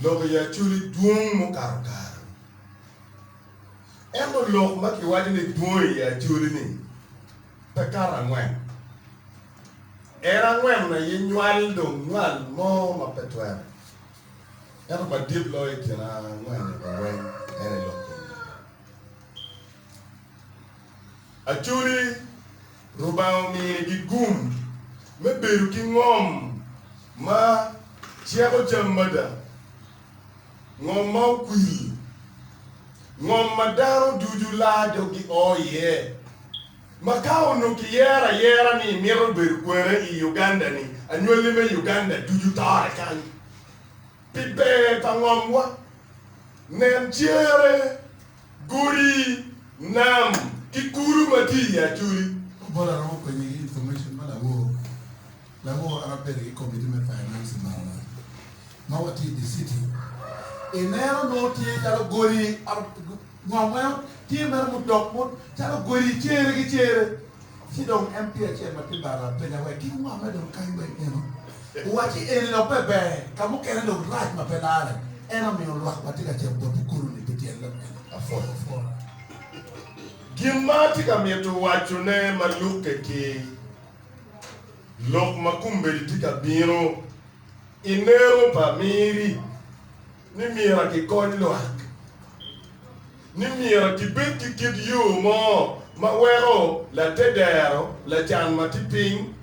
Speaker 8: Lok i Acholi dwong mukato kare. Ento lok ma kiwaco ni dwong i Acholi-ni pe kato angwen. En angwen aye nywal dong nywal mo ma pe twere. Ento madit loyo i kin angwen-ni weng en aye lok kom Lubanga. Acholi, Rubanga ominigi gum me bedo ki ngom ma ceko cam mada, ngom ma okwil, ngom ma dano ducu laa doggi o iye, ma ka onongo kiyero ayera ni imito bedo kwene i Uganda-ni, anywalli me Uganda ducu tore kany. Pi ber pa ngomwa, nen cere, godi, nam, ki kulu ma tye i Acholi.
Speaker 1: Obola romo penye ki information ma lawor lawor an abedo ki committee me finance i Maraba ma watye i di city ineno nongo tye calo godi ngom meno tye mere mudok calo godi cere ki cere Ci dong MP acel ma tye Barra penya wek ki ngome dong kany weng eno owacci eni dok pe ber ka mukene dong rac ma pe lare en omiyo lwak wa tye ka cito bot Bukulu ni pi tyen lok eno.
Speaker 8: Apwoyo. Gin ma atye ka mito wacone ma lukke ki lok ma kombeddi tye ka bino i neno pa Miri ni myero kikony lwak. ni myero kibed ki kit yo mo ma weko latedero lacan ma tye piny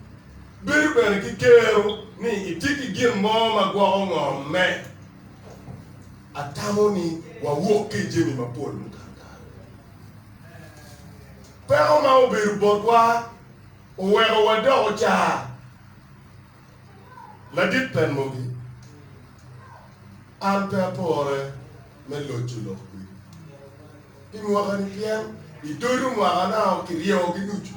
Speaker 8: bedo bene ki kero ni etye ki gin mo ma gwoko ngomme. Atamo ni wawok ki i jami mapol mukato kare. Peko ma obedo botwa oweko wadoko car. Ladit penmogi, An pe apore me loco lok kwedi pi mwakani pien idodo mwakana kiryeyogi ducu.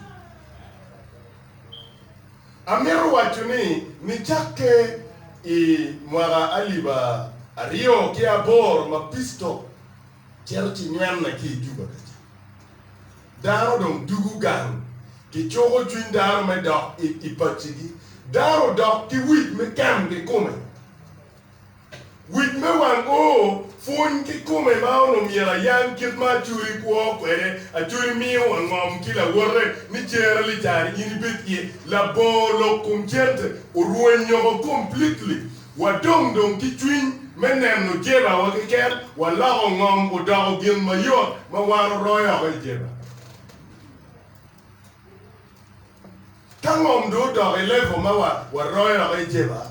Speaker 8: Amito waco ni nicakke i mwaka alip 2008 ma pistol cito ci nywenne ki i Juba kaca, Dano dong dugo gang, kicuko cwiny dano me dok i pacigi. Dano odok ki wic me kem kikome. Wic me wang oo, pwony kikome ma onongo myero ayang kit ma Acholi kwo kwede. Acholi miyo wa ngom ki lawote ni cere licari in ibed iye labongo lok kom cente orwenyoko completely. Wadong dong ki cwiny me neno jebawa keken, waloko ngom odoko gin mayot ma wan oroyo oko i jeba. Ka ngom dong odok i level ma waroyo oko i jeba,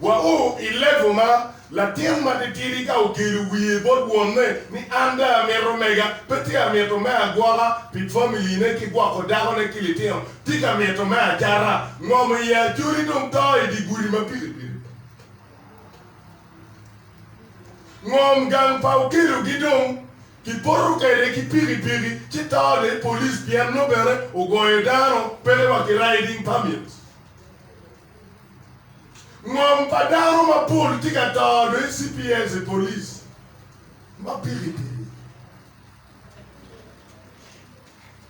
Speaker 8: wao i level ma latin matitidi ka okelo wiye bot wonne ni an dong amito mega, pe tye ka mito me agwoka pi family ne ki gwoko dakone ki litino, tye ka mito me acata. Ngom i Acholi dong to i dye gudi ma pikipiki. Ngom gang pa Okelogi dong kipoto kwede ki pikipiki ci to dong i police pien nongo bene ogoyo dano peke wa ki riding permit. Ngom pa dano mapol tye ka to dong i CPS i police ma pikipiki.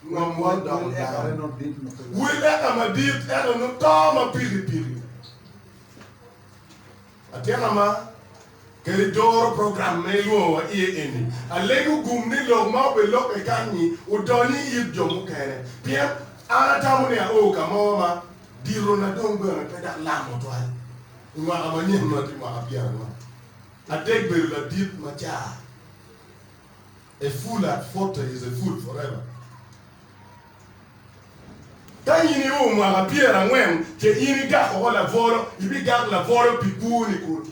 Speaker 8: Ngom wa odoko dano. Wel eka madit ento nongo to ma pikipiki. Atyena ma. Kadi doro program ma ilwongowa iye eni, alego gum ni lok ma obilokke kany-nyi odony i it jo mukene. Pien an atamo ni ao ka mo ma ditona dong bene pe dok lamo twal. I mwaka manyen ma atye mwaka pyerangwen, adek bedo ladit macar. A fool at 40 is a fool forever. Ka in io mwaka pyerangwen ce in igak oko labwolo, ibigak labwolo pi kwoni kulu.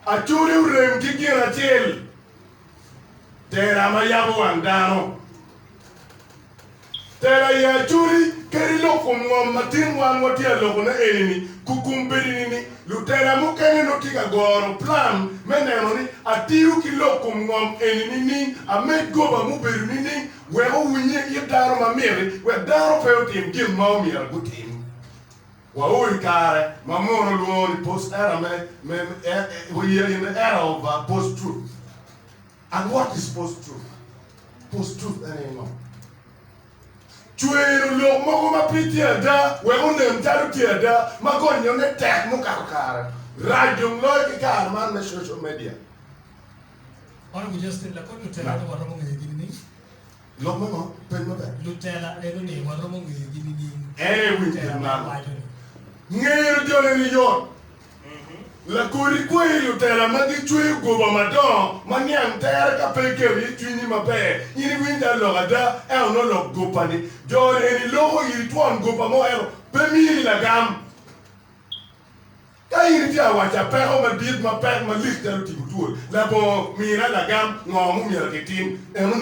Speaker 8: Acholi orem ki gin acel, tela ma yabo wang dano. Tela i Acholi kadi lok kom ngom ma tin wan watye alokone eni-ni kukum bedi ni lutela mukene nongo tye ka goro plan me neno ni atiyo ki lok kom ngom eni nining, amed goba mubedo nining wek owinye it dano ma miti wek dano pe otim gin ma omyero gutim. Wao i kare ma mono lwongo ni post era me me we are in the era of post truth. And what is post truth? Post truth en aye ngo? Cwero lok mogo ma pe tye ada wek onen calo tye ada ma gonyone tek mukato kare. Rac dong loyo ki kare man me social media.
Speaker 3: Honourable Justin, lakor lutela ni waromo ngeyo gi nining?
Speaker 8: Lok me ngo? Peny maber.
Speaker 3: Lutela eno ni waromo ngeyo gi nining?
Speaker 8: En aye winj
Speaker 3: Lutela
Speaker 8: kit
Speaker 3: ma
Speaker 8: man.
Speaker 3: iwaco ni.
Speaker 8: Ngeyo joni ni yot. Lakodi kwayi lutela ma gicweyo goba madongo ma niang tere ka pe iketo iye cwinyi maber. In iwiny calo lok ada, ento nongo lok goba-ni. Jo eni loko iri twon goba mo ento pe mini lagam. Ka in itye ka waca peko madit mapek malik calo tipo twol, labongo mina lagam, ngo mumyero kitim? Eno.